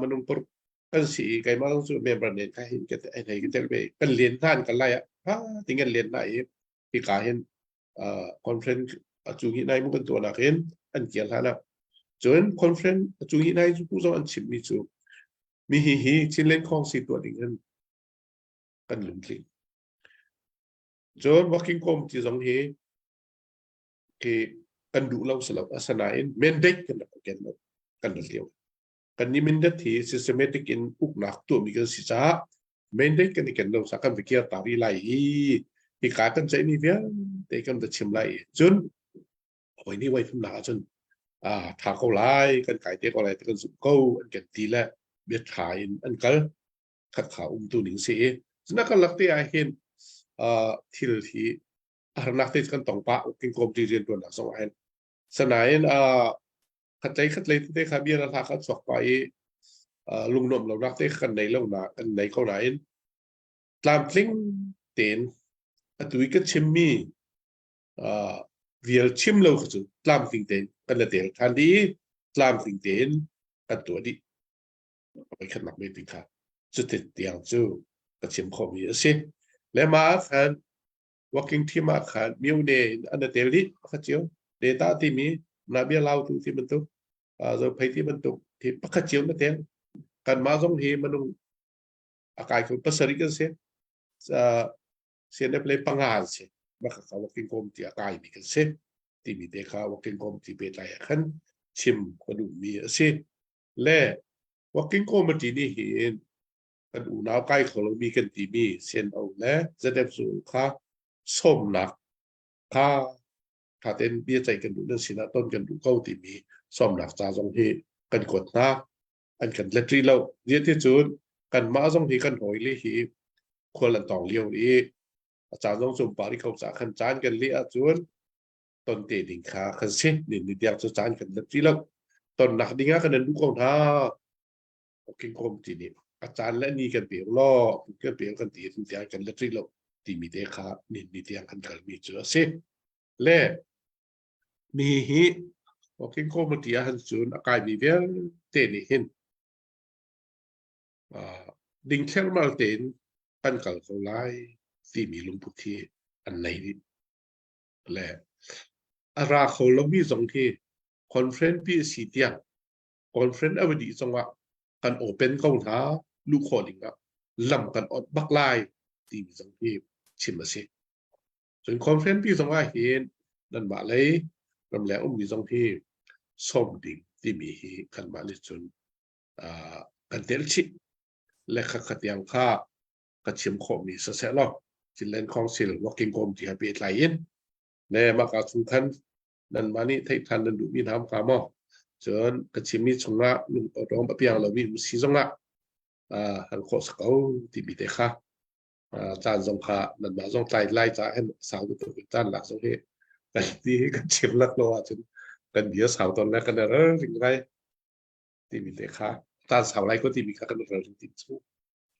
minung paruk kan si i keimah zong cu member nen kha hin ka hei ka tel ve kan len hna an kan lai ah ha ting kan len hna i hika hin conference a cu hi nai mu kan tuahnak in an kial hlan ah cun conference a cu hi nai cu zong an chimmi cu mi hi hi Chinland Council tuah ding in kan lungtling cun working committee zong hi khi kan duh lo si lo asanain mandate kan rak ken lo kan rak lio kan ni mandate hi systematic in uknak tuahmi kan si caah mandate kan i ken lo sa kan va kir ta rih lai i hika kan ceihmi vialte kan va chim lai i cun hawi nih voi thumnak ahcun tha ko lai kan kai te ko lai ti kan zumh ko an kan ti le bia tha in an kal khat kha umtu ning si i cun a karlak te ah hin thil hi a harnak te kan tong pah king komti rian tuannak zong ah hin sanain khatlei khatlei tete kha bia hla kha chuak pa i lungnuam lonak te kan nei lo na kan nei ko nain tlamtling tein atu i ka chimmi vial chim lo kha cu tlamtling tein kan la tel than dih i tlamtling tein kan tuah dih oi khatnak meeting kha cuti tiang cu ka chim khawhmi a si le mah ah khan working team ah khan myone in an tel dih pakhat cio data timi nabia lautu ti bantuk zophei ti bantuk hi pakhat cio na tel kanmah zong hi manung a kai ko pasarih kan si CNF le panga an si maka ka working committee a kai mi kan si timi te kha working committee pe tlai ah khan chim ka duh mi a si le working committee nih hin kan unau kai kho lomi kan timi CNO le ZF zu kha sawmnak kha tha tein bia ceih kan duh nan sinah ton kan duh ko timi sawmnak ca zong hi Kan kuat hna. An kan let rih lo. Ziah ti cun kanmah zong hi kan hawile hi khual an tong lio i a caan zong cu pari ko ca khan caan kan leh ahcun ton te ding kha kan si. Nin ni tiang cu caan kan let rih lo. Tonnak ding ah kan in duh ko hna. King kom ti nih a caan le ni kan pe law kan pe kan ti tiang kan let rih lo timi te kha nin ni tiang kan kalmi cu a si. Le mi hi Working Committee ah han cun a kaimi vialte nih hin dingthlermal tein kan kal ko lai timi lungput hi an nei dih. Le a ra kho lomi zong hi conference pi si tiang conference a va dih zongah kan open ko hna luh khawh ding ah lam kan ot bak lai timi zong hi chim a si. Cun conference pi zong ah hin nanmah lei ramleng ummi zong hi sawm ding timi hi kanmah nih cun kan tel chih. Le kha tiang kha ka chim khawhmi siseh law Chinland Council Working Committee he pehtlai in le mah ka chung khan nanmah nih theih than nan duhmi hna ka maw cun ka chimmi chungah lung awṭawm a piang lomi um si zongah hal khawh si ko timi te kha caan zong kha nanmah zong tlai lai caah hin sau tuk in caan lak zong hi kan ti hi kan chim lak lo ahcun kan bia sau ton le kan ral ring lai timi te kha caan sau lai ko timi kha kan ral ring ti cu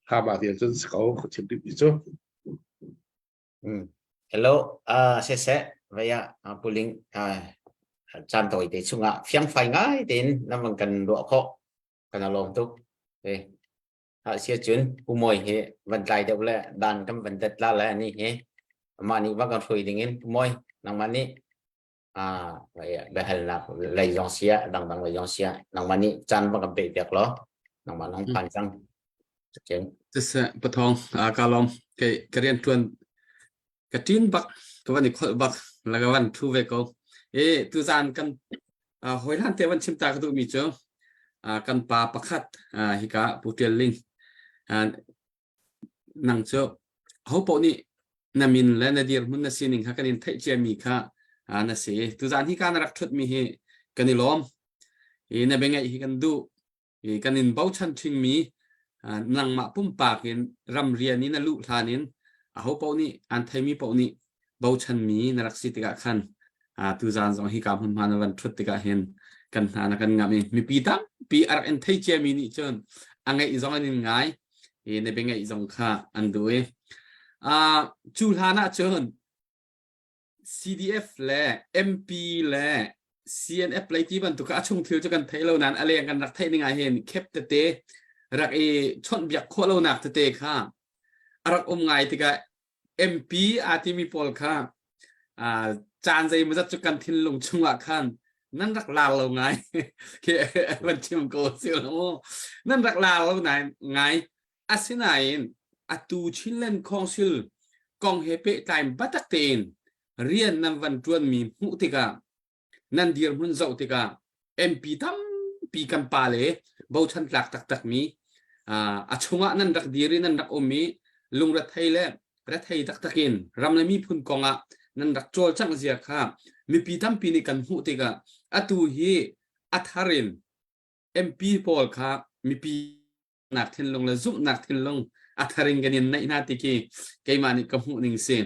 ha ma tial cun si ko ka chim duhmi cu. Hello, siseh, vaya puling caan tawi te chungah fiang fai ngai tein nan van kan ruah khawh kan alawm tuk. Sia cun Pu Mawi hi van tlai deuh le dan kan van dat la le ani hi amah nih va kan hruai ding in Pu Mawi nangmah nih biahalnak lei zong sia dangdang lei zong sia nangmah nih caan va kan pe piak law nangmah nang phan cang. Cun. Siseh pathawng ka lawm kei ka rian tuan ka ṭin bak ka van i kholh bak la ka van ṭhu ve ko. E tuzaan kan hawihlan te van chim ta ka duhmi cu kan pa pakhat hika Pu Ṭial Ling nang cu ho paoh nih na min le na dirhmun na sining kha kan in theih ciami kha na si. Tuzaan hika na rak ṭhutmi hi kan i lawm. I na biangaih hi kan duh. I kan in bochan ṭhingmi nangmah pumpak in ramrian in na luh hlan in aho paoh nih an theimi paoh nih bochanmi na rak si tikah khan tuzaan zong hika hmunhma na van ṭhut tikah hin kan hna na kan ngamh i mipi tampi a rak in thei ciami nih cun a ngeih zong an in ngai i na biangeih zong kha an duh i cu hlan ah cun CDF le MP le CNF lei ti bantuk a chung thil cu kan thei lo nain a leng kan rak theih ning ah hin khep tete rak i chawnhbiak khawh lonak tete kha a rak um ngai tikah MP aa timi pawl kha caan zeimawzat cu kan thinlung chungah khan nan rak lar lo ngai khi van chim ko si lo nan rak lar lo ngai Asinain atu Chinland Council kong he pehtlai biatak tein rian nan van ṭuanmi hmuh tikah nan dirhmun zoh tikah MP tampi kan pale bochan tlak taktakmi a chungah nan rak dir i nan rak um i lungrethei le rethei taktak in ram le miphun kongah nan rak cawlcangh zia kha mipi tampi nih kan hmuh tikah atu hi a thar in MP pawl kha mipi nak thinlung le zumhnak thinlung a thar in kan in naih hna ti khi keimah nih ka hmuh ning si.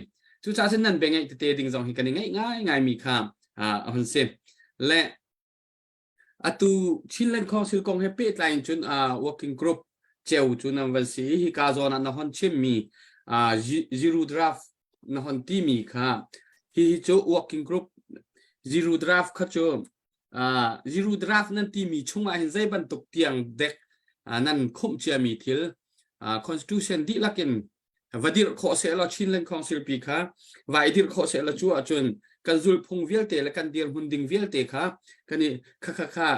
Cucaah cun nan bia ngaih tete ding zong hi kan i ngaih ngai ngaimi kha a hun si. Le atu Chinland Council kong he pehtlai in cun working group ceu cu nan van si i hika zawn ah na hon chimmi zero draft na hon timi kha hihi cu working group zero draft kha cu zero draft nan timi chungah hin zei bantuk tiang dek nan khumh ciami thil constitution dihlak in va dirh khawh seh law Chinland Council pi kha va i dirh khawh seh law cu ahcun kan zulphung vialte le kan dirhmun ding vialte kha kan i kha kha kha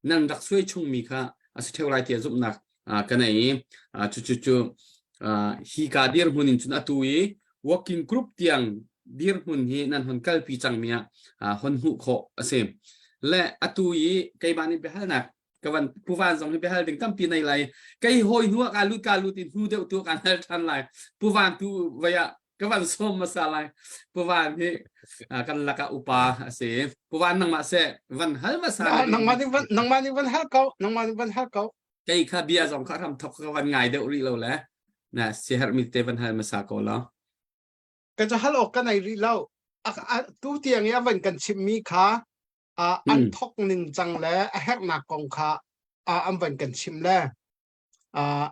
nan rak suai chungmi kha a si theo lai tiah zumhnak ka nei i cu cu cu hi ka dirhmun in cun atu i working group tiang dirhmun hi nan hon kalpi cangmi ah hon hmuh khawh a si. Le atu i keimah nih biahalnak ka van puvan zong hi biahal ding tampi nei lai. Kei hawi hnu ah ka lut ka lut in hnu deuh tu kan hal than lai. Puvan tu vai ah. Ka van sawm hmasa lai. Pu Van hi kan lakah upa a si. Pu Van nangmah seh van hal hmasa. Nangmah nih van nangmah nih van hal ko. Nangmah nih van hal ko. Kei kha bia zong kha ram thok ka van ngai deuh rih lo le. Na siaherh mi te van hal hmasa ko lo. Ka ca hal awk ka nei rih lo. Tu tiang i a van kan chimmi kha an thok ning cang le a herhnak kong kha an van kan chim le a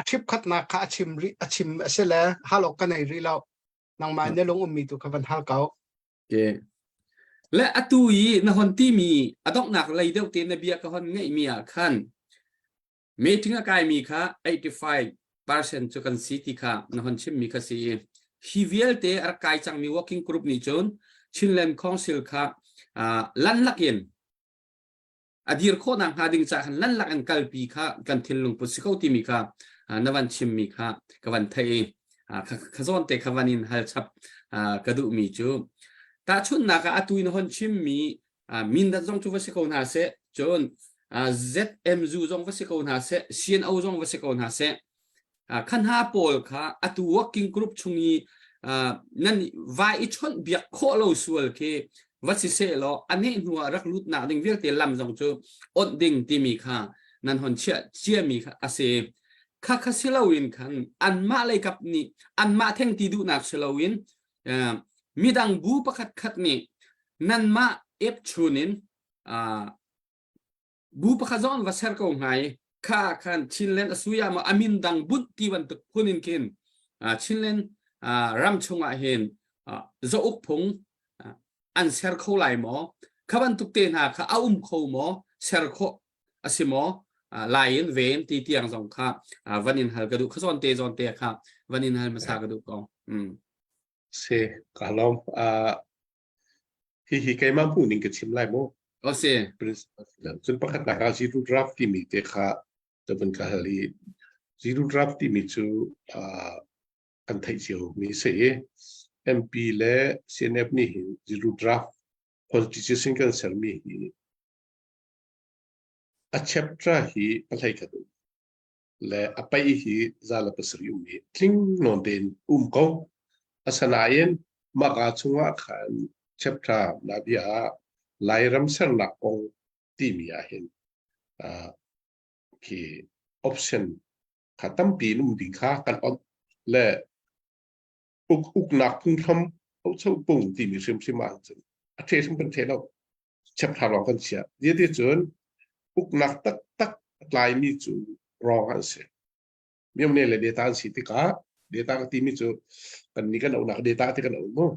ṭhip khatnak kha a chim rih a chim a si le hal awk ka nei rih lo. Nangmah na lung ummi tu kha van hal ko. Okay. Le atu i na hon timi a donghnak lei deuh te na bia ka hon ngeihmi ah khan meeting a kaimi kha 85% cu kan si ti kha na hon chimmi kha si i hi vialte a rak kai cangmi working group nih cun Chinland Council kha lan lakin a dir khawhnak hnga ding ca khan lan lak in kalpi kha kan thinlung put si ko timi kha na van chimmi kha ka van theih i kha zawn te kha van in hal chap ka duhmi cu tahchunhnak ah atu in hon chimmi mindat zong cu va si ko hna seh cun ZMU zong va si ko hna seh CNO zong va si ko hna seh kha hna pawl kha atu working group chung i nan vai i chawnh biak khawh lo sual khi va si seh law a neh hnu ah rak lut nak ding vialte lam zong cu onh ding timi kha nan hon chiah ciami kha a si kha kha si loin khan anmah lei kap nih anmah theng ti duhnak si loin midang bu pakhat khat nih nanmah ep chun in Bu pakhat zong an va ser ko hnga i kha khan Chinland a sui ah maw a min dang bunh ti bantuk phun in khin Chinland ram chungah hin zauk phung an ser kho lai maw? Kha bantuk te hna kha a um kho maw? Ser khawh a si maw? Lai in ven ti tiang zong kha van in hal ka duh. Kha zawn te zawn te kha van in hal hmasa ka duh ko. Si, ka lawm. Hihi keimah hmuhning ka chim lai maw? A si. Cun pakhatnak ah zero draft timi te kha ka vun ka hal i zero draft timi cu kan theih cio mi si i MP le CNF nih hin zero draft constitution kan sermi hi a chapter hi pahlei khat um le a paih hi 107 um i tling nawn tein um ko. Asinain maka chungah khan chapter na bia ah Lairam sernak kong timi ah hin khi option kha tampi in um ding kha kan on le uk uknak phunghram cho pung timi hrimhrim ah cun a the hrim kan the lo chapter lawng kan chiah. Ti cun uknak taktak a tlaimi cu rawng an si. Myone le data an si tikah data ka timi cu kan nih kan aunak data ti kan au mu.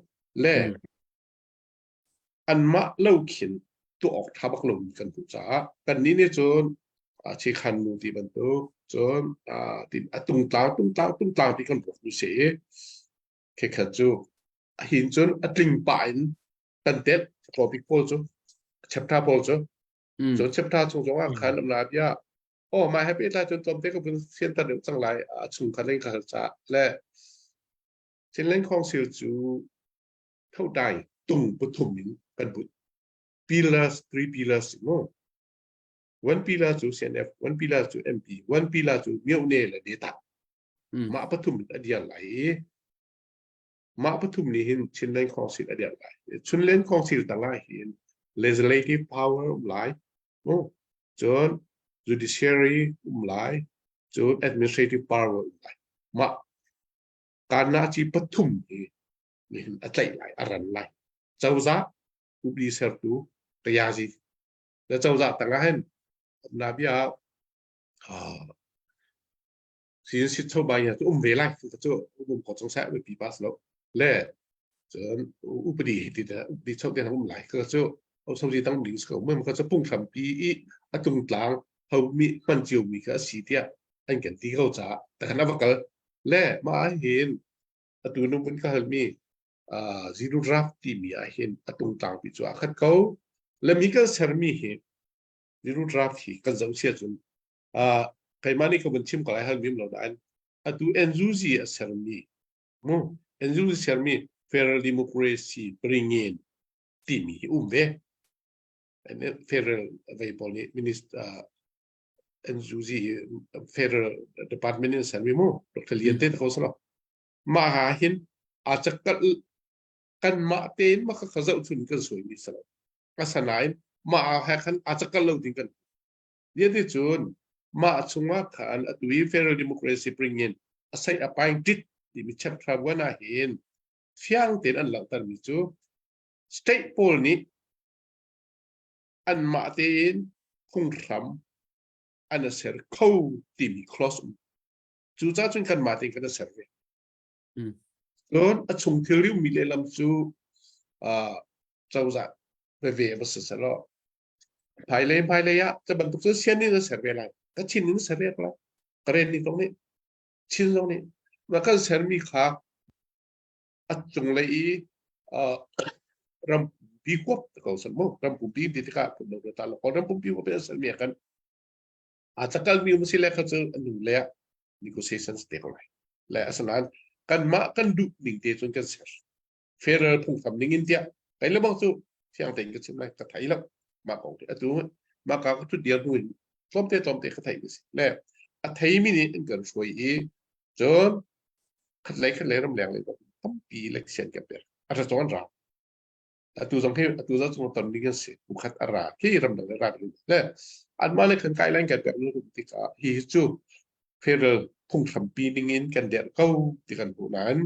Le anmah lo khin tuah awk tha bak lomi kan hmuh caah kan nih nih cun chi khan nu ti bantuk cun a tungtlang tungtlang tungtlang ti kan ruak mi si i khekhat cu a hin cun a tling pah in kan tet topic pawl cu chapter pawl cu cu chapter chung zong ah khan am la bia oh my happy la cun tlawmte ka vun fianter deuh cang lai a chung khan leng ka ca le Chinland Council cu thodai tung pathum in kan but pillars three pillars mu one pillar cu CNF one pillar cu MP one pillar cu myone le data mah pathum in a dial lai i Mah pathum nih hin Chinland Council a dirh lai. Chinland Council tangah hin legislative power um lai, mu cun judiciary um lai, cun administrative power um lai. Mah kana ci pathum hi nihin a tlaih lai, a ran lai. Cozah upadi sertu tayazi. Na cozah tangah hin na bia sin sit cho bai cu um ve lai cu um ko chung sai pi pas lo le cun upadi ti te upadi cho te um lai ka cu o so ji tang ding ko mem ka chu pung tham pi i atung tlang ho mi man chiu mi ka si tia an kan ti ko cha ta kan avakal le ma hin atu nu mun ka hal mi zero draft ti mi ah hin atung tlang pi chu a khat ko le mi kan ser mi hi zero draft hi kan zo sia chun keimah nih ka vun chim ko lai hal mim lo nain atu NUG a sermi mu NUG sermi federal democracy bringin timi hi um ve federal vei pawl nih minister NUG federal department in sermi mu Dr. Lian te ko salo. Mah ha hin aa cakkalh kanmah tein mah kha zohchun kan suaimi si lo. Asinain mah he khan aa cakkalh lo ding kan Ti cun mah chungah khan atu i federal democracy bring in a sei a paing tit timi chapter 1 ah hin fiang tein an langhtermi cu state pawl nih anmah tein phunghram an a ser kho timi clause um. Cucaah cun kanmah tein kan a ser ve. Cun a chung thil riumi lehlam cu uh, cozah veve va si selaw hmailei hmailei ah cu bantuk cu sian in a ser ve lai. Ka chin in ser ve lai. Karen nih zong nih Chin zong nih na kan sermi kha a cunglei i uh, ram pumpi huap ko san mu ram pumpi ti tikah phun lo ta lo ram pumpi huap in sermi ah kan a cakal mi um si le kha cu anu le ah negotiations te ko lai le asinain kanmah kan duh ning te cun kan ser federal phunghram ning in tiah kai le bang cu fiang tein ka chim lai ka thei lo mah kong te atu mah ka ka thut dir hnu in tlawmte tlawmte ka thei si le a theimi nih an kan hruai i cun khatlei khatlei ramleng lei tampi leksian ka pek a ra cawn ra atu zong hi atu zong chung ton ding an si khat a ra khi ramdang le ra ding le anmah le kan kai lain kan pek nu tikah hi cu federal phunghrampi ning in kan der ko ti kan hmuh nain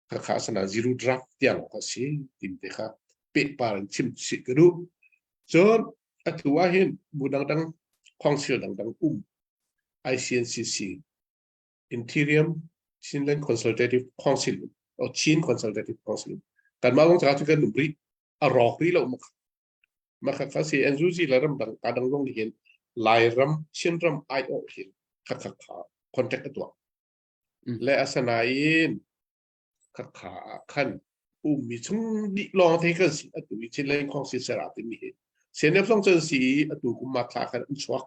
khakha sana zero draft tiang ka si tim te kha pehpar in chim chih ka duh cun atu ah hin bu dangdang council dangdang um ICNCC Interior Chinland Consultative Council or Chin Consultative Council kanmah zong ca cu kan um rih a rawk rih lo mak maka kha si NUG le ramdang ka dang zong nih hin Lairam Chinram aiawh hin kha kha kha contact a tuah le asanain kha kha ah khan ummi chung dih lawng te kan si atu i Chinland Council ser ah timi hi CNF zong cun si i atu kum ma thla khan an chuak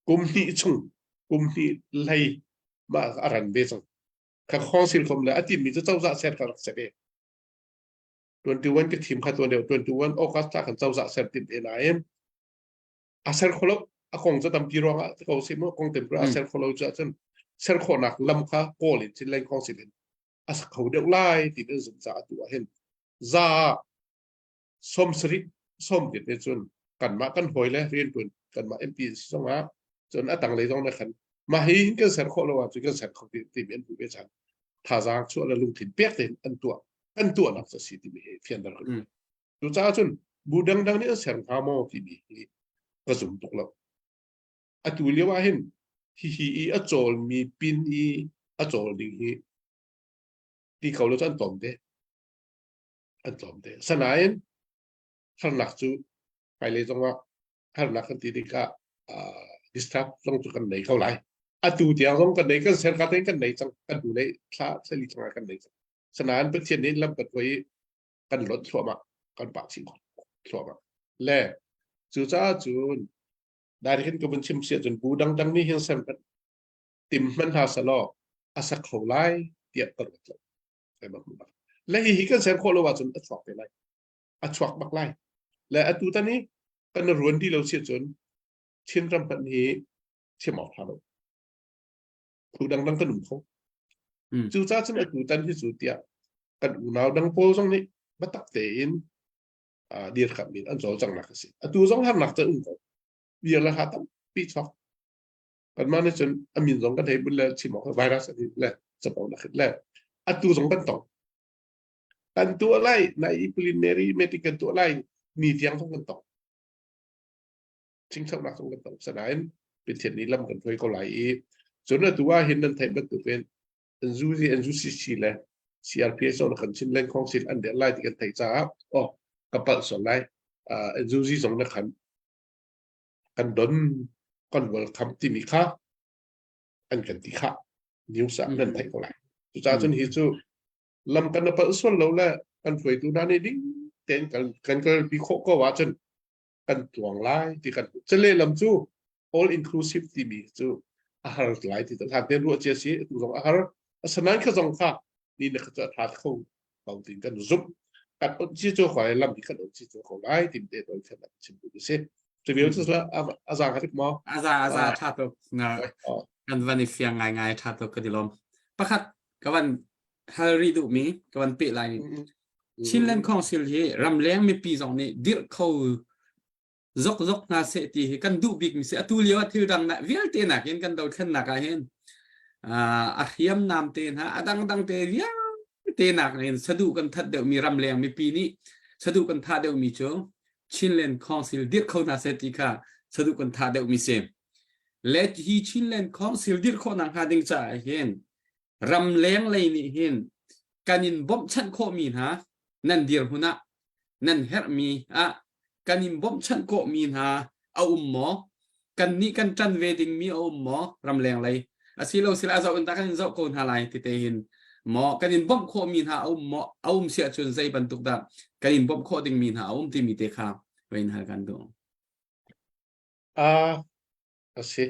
kum hnih chung kum hnih hlei mah a ran ve cang kha council kom le a timmi cu cozah ser ka rak se ve 21 ka thim kha tuan deuh 21 August thla kan cozah ser tim te nain a ser kholo a kong cu tampi ruangah ko si mu kong tem a ser kholo cu ahcun ser khawhnak lam kha kawl in Chinland Council in a sak kho deuh lai ti in zum ca atu ah hin za 70 som ti te cun kanmah kan hawi le riantuan kanmah MP si zongah cun a tanglei zong na khan mah hi kan ser khawh lo ahcun kan ser kho ti timi an hmuh ve cang thazaang chuah le lungthin pek tein an tuah kan tuahnak cu si timi hi fianter kan cucaah cun bu dangdang nih an ser hnga maw timi hi ka zum tuk lo atu lio ah hin hihi i a cawlmi pin i a cawl ding hi ti ko lo cu an tlawm te an tlawm te. Sanain harnak cu hmailei zongah harnak kan ti tikah disturb zong cu kan nei ko lai. Atu tiang zong kan nei kan ser ka tein kan nei cang kan hnu lei thla thla cang kan nei cang. Sanain Pathian nih lam kan hruai kan lonh thluahmah kan pah chih thluahmah. Le cucaah cun dai hin ka vun chim sia cun bu dangdang nih hin sem tim hman hna selaw a sak kho lai tiah ka ruat lo. Le hi hi kan ser khawh lo ahcun a chuak te lai a chuak bak lai le atu tan hi kan ruan ti lo si cun Chinram hmanh hi chim awk tha lo phu dangdang kan um kho cu ca cun atu tan hi cu tiah kan unau dang pawl zong nih biatak tein dirkamh in an cawlcanghnak a si atu zong harnak cu um ko bia le ha tampi chuak kanmah nih cun a min zong kan hei bun le chim awk virus a le capo na khit le atu zong kan tong kan tuah lai nai preliminary meeting kan tuah lai ni tiang zong kan tong chingchoknak zong kan tong sanain Pathian nih lam kan hruai ko lai i cun atu ah hin nan theih bantukin NUG NUCC le CRPS zong kan Chin Land Council an der lai ti kan theih caah oh ka palh sual lai NUG zong na khan kan don kan welcome timi kha an kan ti kha news ah nan theih ko lai cucaah cun hi cu lam kan palh sual lo le kan hruaitu hna nih ding tein kan kan kalpi khawh ko ahcun kan tuang lai ti kan cale lam cu all inclusive timi cu a har lai ti hlan ten ruah cia si tu zong a har asanain kha zong kha ni na kha cu a tha kho ko tin kan zumh kan on chi chu khoi lam hi kan on chi chu ko lai tim te toi khan chim tu si chu vial chu la aza ka tik mo aza aza tha tuk na kan van i fiang ngai ngai tha tuk ka dilom pakhat ka van. hal rih duhmi ka van peh lai. Chinland Council hi ramleng mipi zong nih dirh kho zok zok hna seh ti hi kan duh bik mi si. Atu lio ah thil dang na vialte nakin kan dothlennak ah hin a hriamnam te hna a dangdang te vialte nak in saduh kan that deuh mi ramleng mipi nih saduh kan thah deuh mi cu Chinland Council dirh kho hna seh ti kha saduh kan thah deuh mi si. Le hi Chinland Council dirh khawh nak hnga ding caah hin ramleng lei nih hin kan in bawmhchanh khawhmi hna nan dirhmun ah nan herhmi ah kan in bawmhchanh khawhmi hna a um maw? Kan nih kan ṭan ve dingmi a um maw ramleng lei? Asilo sila a zoh in ta kan in zoh ko hna lai ti te hin maw kan in bawmh khawhmi hna a um maw? A um si ahcun zei bantuk dah kan in bawmh khawh dingmi hna a um timi te kha va in hal kan duh. A a si.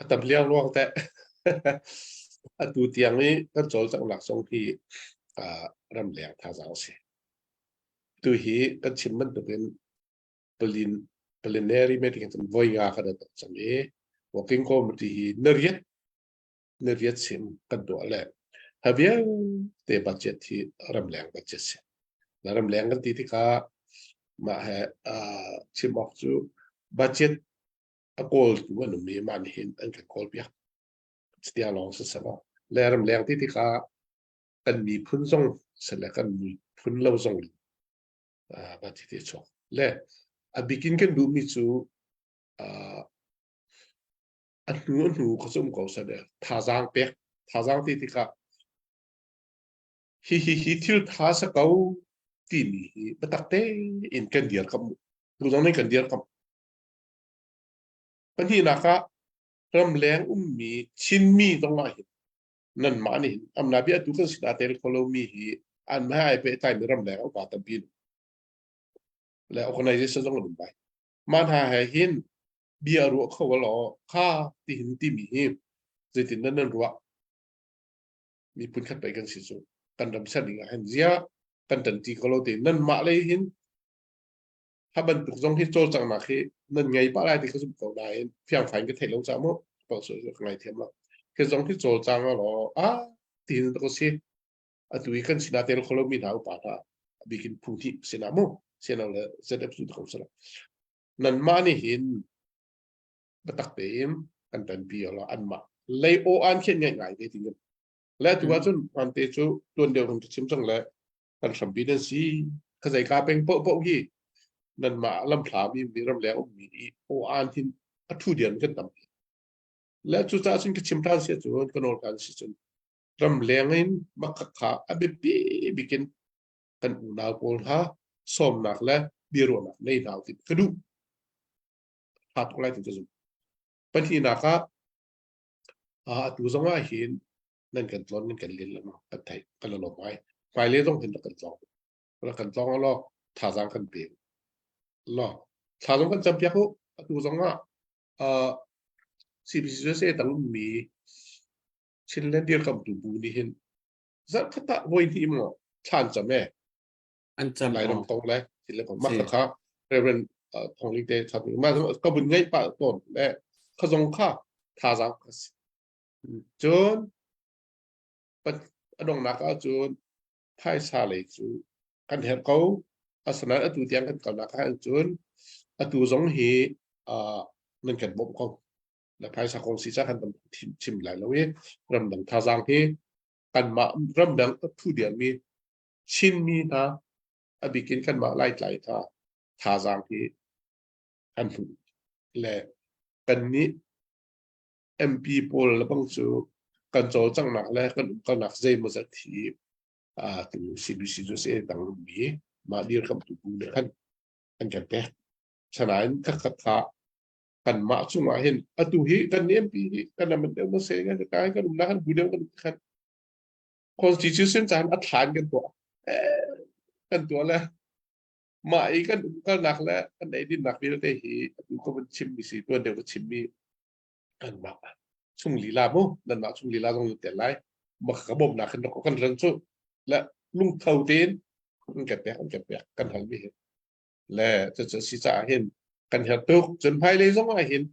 A tam liangluang teh. Atu tiang i kan cawlcanghnak zong hi ramleng thazaang a si. Tu hi kan chim bantukin palin plenary meeting cun voi nga kan tuah cang i working committee hi nariat nariat sim kan tuah le ha vialte budget hi ramleng budget si. Na ramleng kan ti tikah mah he chim awk cu budget a kawltu an um i mah nih hin an kan kawlpiak. Cutia lawng si selaw le ramleng ti tikah kan miphun zong sile kan miphun lo zong va ti ti chuak. Le a bikin kan duhmi cu a hnu a hnu kha cu um ko seh thazaang pek thazaang ti tikah hi hi hi thil tha sa ko timi hi biatak tein kan dirkamh tu zong nih kan dirkamh Pahnihnak ah ramleng ummi Chinmi zong ah hin nanmah nih hin amna bia tu kan sin aa tel kho lomi hi anmah he ai pehtlaimi ramleng upa tampi an um. Le organization zong an um lai. Mah hna he hin bia ruah kho law kha tihin timi hi zeitin dah nan ruah? Miphun khat pei kan si cu. Kan ram ser ding ah hin ziah kan ṭanṭi ko lo te nanmah lei hin Ha bantuk zong hi cawlcanghnak hi nan ngei pah lai ti ka zumh ko nain fiangfai in ka theih lo caah mu pawsoi cu ka ngaithiam lo. Hi zong hi cawlcang law ah tiin ka si. Atu i kan sinah tel kho lomi hna upa hna a bikin phu hnih sinah mu sino le ZF cu ko sila. Nanmah nih hin biatak tein kan tanpi law anmah lei aw an khian ngai ngai te ting le tu ahcun hmante cu tuan deuh rung chim cang le kan hrampi nan si kha ka peng poh poh hi nanmah lamthla mi mi ram leng ummi i aw an hin a thu dian kan tam le cu ca cun ka chim than si cun ka nawl kan si cun ram leng in makha a biapi bikin kan unau pawl ha sawmnak le biaruahnak nei hna ti ka duh tha tuk lai ti ka zum pahnihnak ah atu zong ah hin nan kan tlawn nan kan len lengmang kan theih kan lawm ngai hmailei zong hin rak kan tlawng rak kan tlawng law thazaang kan pe law thla zong kan campiak u atu zong ah CBCUSA tang ummi Chinland dirkamtu bu nih hin zarhkhat ah voi hnih maw thla an cam e an cam Lairam kong le thil le kong mah kha Reverend Thong Ling te chan ma ka bun ngai pa ton le kha zong kha thazaang ka si Cun a donghnak ahcun phaisa lei cu kan herh ko. Asinain atu tiang kan kalnak ahcun atu zong hi nan kan bawmh ko. Na phaisa kong si ca kan tam chim lai lo i ramdang thazaang hi kanmah ramdang a phu diammi Chinmi hna a bikin kanmah Laitlai hna thazaang hi kan hmuh le kannih MP pawl le bang cu kan cawlcanghnak le kan umkalnak zeimawzat hi tu CBC cu si dang mi mah dirkamtu bu nih khan an kan pek. Sanain khakhat kha kanmah cungah hin atu hi kan MP hi kan naman deuh na se kan kai kan umnak kan bu deuh kan khan constitution caan a thlan kan tuah kan tuah le mah i kan umkalnak le kan eidinnak vialte hi atu ka van chimmi si tuan deuh ka chimmi kanmah chung lila mu nanmah chung lila zong tel lai ma ka bawmnak hin kan ran cu le lungtho tein an kan pek an kan pek kan hal mi hi le cu si caah hin kan herh tuk cun hmailei zong ah hin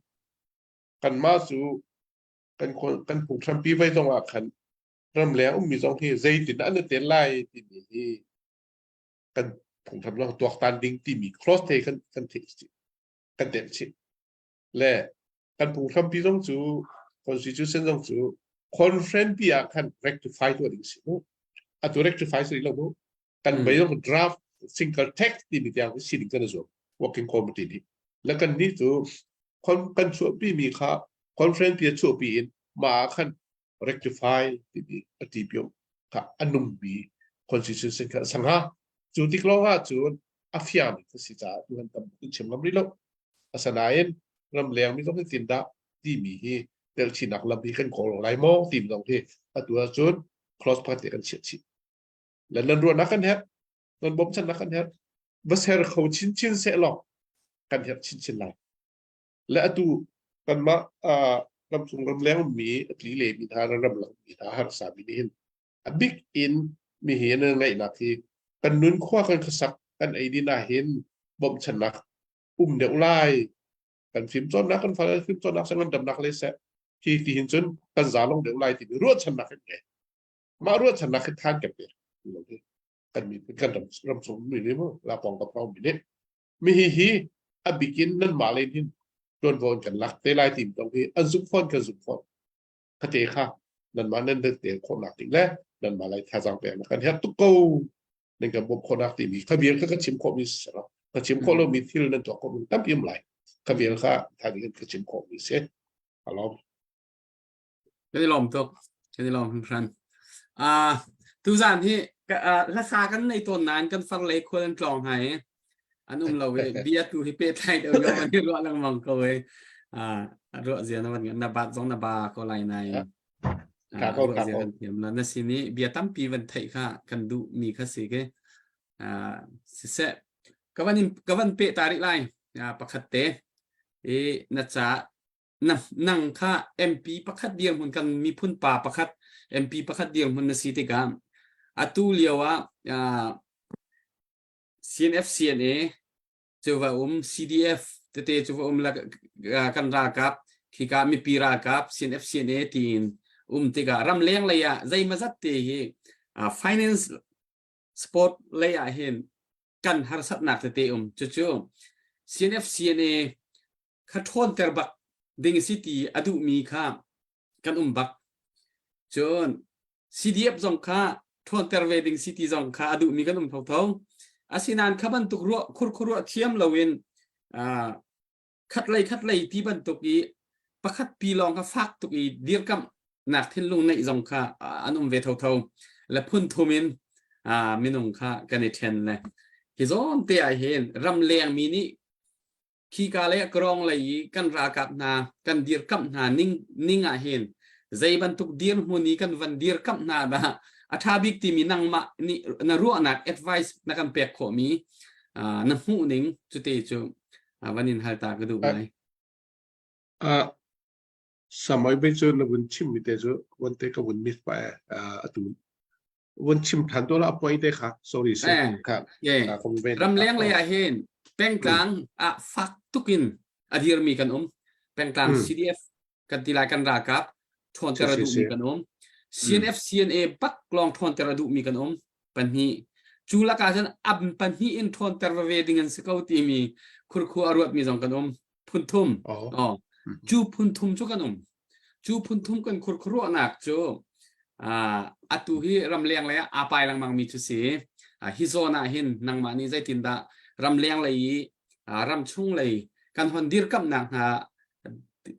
kanmah cu kan kan phunghrampi vai zong ah khan Ramleng ummi zong hi zeitin an i tel lai timi hi kan phunghram zong tuaktan ding timi clause te kan kan theih kan telh chih. Le kan phunghrampi zong cu constitution zong cu conference pi ah khan rectify tuah ding si mu. Atu rectify si lo mu. Kan mei zong draft single text timi tiang si ding kan zuam working committee nih. Le kan nih cu kan chuahpi mi kha conference pi a chuahpi in mah ah khan rectify timi a ti pio kha a nungmi constitution kha sangha cu tik lawng ah cun a fiang ka si caah tu han tam in chim ngam rih lo. Asanain ramleng mi zong hi tin dah timi hi telchinak lam hi kan kawl lai maw tim zong hi atu ahcun clause pakhat te kan chiah chih le nan ruahnak kan herh, nan bawmchannak kan herh. Va ser kho chinchin seh law kan herh chinchin lai. Le atu kanmah ramchung ramleng mi a tli le mi hna, ramleng mi hna, harsa mi nih hin a bik in mi hi nan ngaihnak hi kan nun khua kan khuasak kan ei din ah hin bawmchannak um deuh lai, kan fim cawnnak, kan fale fim cawnnak seh, ngandamnak le seh, hi ti hin cun kan za long deuh lai timi ruahchannak kan ngei. Mah ruahchannak hi than kan pe kan mi kan ram ram chung mi nih mu la pong ka pong mi nih mi hi hi a bikin nan mah len hin tuanvo kan lak te lai tim tong hi an zuk fawn, kan zuk fawn khate kha nan mah nan te khawhnak ding le nan mah lai thazang pek kan herh tuk ko, nan kan bawmh khawhnak timi kha vial kha ka chim khawh mi si lo. Ka chim khawh lo mi thil nan tuah khawh mi tampi um lai. Kha vial kha tha ding ka chim khawh mi si alom. Kan i lawm tuk. Kan i lawm hringhran. Ah, tuzan hi hlasa kan nei tawn nain kan far lei khual an tlawng hna i an um lo i bia tu hi pehtlai deuh yo an i ruah lengmang ko i ruah zia na van na bat zong na ba ko lai nain ruah zia kan thiam la na sin i bia tampi van theih kha kan duh mi kha si ke siseh ka van in ka van pe ta rih lai pakhat te i na ca na nang kha MP pakhat dirhmun, kan miphun pa pakhat MP pakhat dirhmun na si tikah atu lio ah CNF CNA cu va um, CDF tete cu va um la, kan ralkap khika mipi ralkap CNF CNA tiin um tikah ramleng lei ah zeimazat te hi finance sport lei ah hin kan harsatnak tete um. Cucu CNF CNA kha ṭhawnter bak ding si ti a duhmi kha kan um bak. Cun CDF zong kha ṭhawnter ve ding si ti zong kha a duhmi kan um thotho. Asinain kha bantuk ruah khurkhuruah thiam loin khatlei khatlei ti bantuk i pakhat pi lawng kha fak tuk i dirkamh nak thinlung neih zong kha an um ve thotho le phun thum in minung kha kan i ṭhen le hi zawn te ah hin ramleng mi nih khika le krawng lei i kan ralkap hna kan dirkamh hna ning ning ah hin zei bantuk dirhmun i kan van dirkamh hna dah a ṭha bik timi nangmah nih na ruahnak advice na kan pek khawhmi, na hmuh ning cute cu van in hal ta ka duh ngai. Samoi be cu na vun chim mi te cu von te ka vun mit pa atu vun chim than to la point te kha, sorry si kha. Ramleng lei ah hin pengtlang ah fak tukin a dirmi kan um. Pengtlang CDF kan ti lai, kan ralkap ṭhawnter a duhmi kan um. CNF CNA bak lawng ṭhawnter a duhmi kan um pahnih. Cu lakah cun ab pahnih in ṭhawnter veve ding an si ko timi khurkhua a ruatmi zong kan um phun thum. Oh, cu phun thum cu kan um. Cu phun thum kan khurkhuruahnak cu atu hi ramleng lei ah aa pai lengmang mi cu si. Hi zawn ah hin nangmah nih zeitindah ramleng lei i ramchung lei kan hon dirkamhnak hna,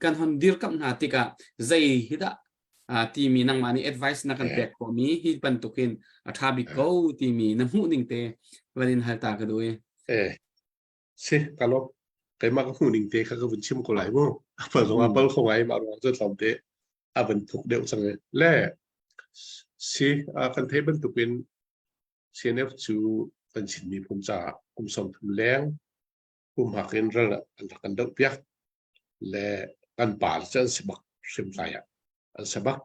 kan hon dirkamh hna tikah zei hi dah timi nangmah nih advice na kan pek khawhmi, hi bantukin a ṭha bik ko timi na hmuh ning te van in hal ta ka duh i. Eh, si ka lawm. Keimah ka hmuh ning te kha ka vun chim ko lai mu. Apal zong apal kho ngai, mah ruang cu tlawm te a van thuk deuh cang i le si. Kan theih bantukin CNF cu kan Chin miphun caah kum 30 leng pumhak in ral an rak kan doh piak le kan pa cu an si bak hrim tlai ah an si bak.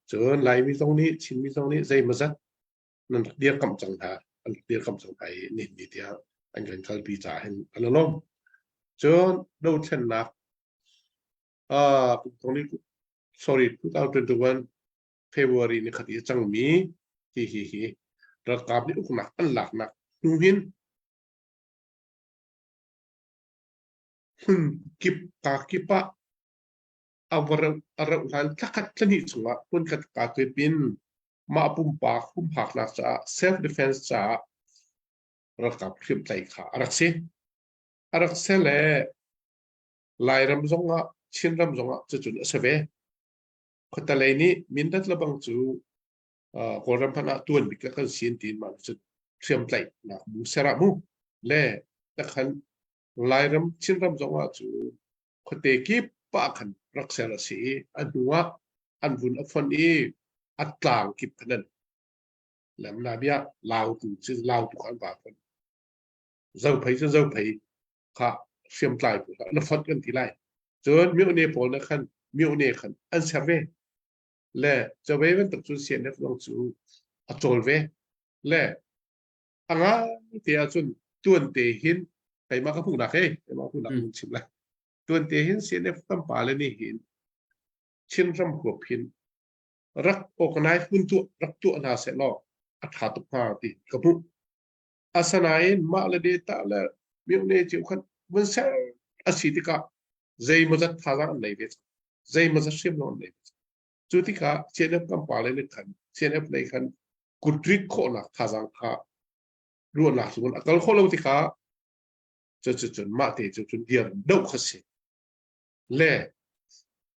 Cun Laimi zong nih, Chinmi zong nih zeimawzat nan rak dirkamh cang hna, an rak dirkamh cang hna i nihin ni tiang an kan kalpi caah hin an lawm. Cun dothlennak kum thong li, sorry, 2021. February ni khat i a cangmi hi hi hi ralkap nih uknak an laknak hnu hin hmun kip ka kip ah a a rauh hlan thlakhat thlahnih chungah hmunkhat ka kip in mah pumpak humhaknak caah self defense caah ralkap hriamtlai kha a rak si. A rak si le Lairam zongah Chinram zongah cucun a si ve. Khuatalei nih Mindat le bang cu Kawlram hmanh ah tuan bik kan si tiin mah cu hriamtlaihnak bu ser ah mu le takhan Lairam Chinram zongah cu khuate kip ah khan rak ser a si i a hnu ah an vun a fon i a tlang kip khan an lamna bia Lautu cu Lautu kha an va fon Zophei cu Zophei kha hriamtlai pawl kha na fonh kan ti lai. Cun myone pawl na khan myone khan an ser ve. Le cawei bantuk cu CNF zong cu a cawl ve. Le a ngai te ahcun tuan te hin keimah ka hmuhnak he keimah hmuhnak mun chim lai. Tuan te hin CNF kan pale nih hin Chinram huap hin rak organize hun tuah rak tuah hna seh law a tha tuk hnga ti ka hmuh. Asinain mah le data le myone cio khan vun ser a si tikah zeimawzat thazaang an nei ve cang. Zeimawzat hriamnam an nei ve cang. Cu tikah CNF kan pale nih khan CNF lei khan kutrit khawhnak thazaang kha ruahnak cun a kal khawh lo tikah cucun mah te cu cun dir doh kha si. Le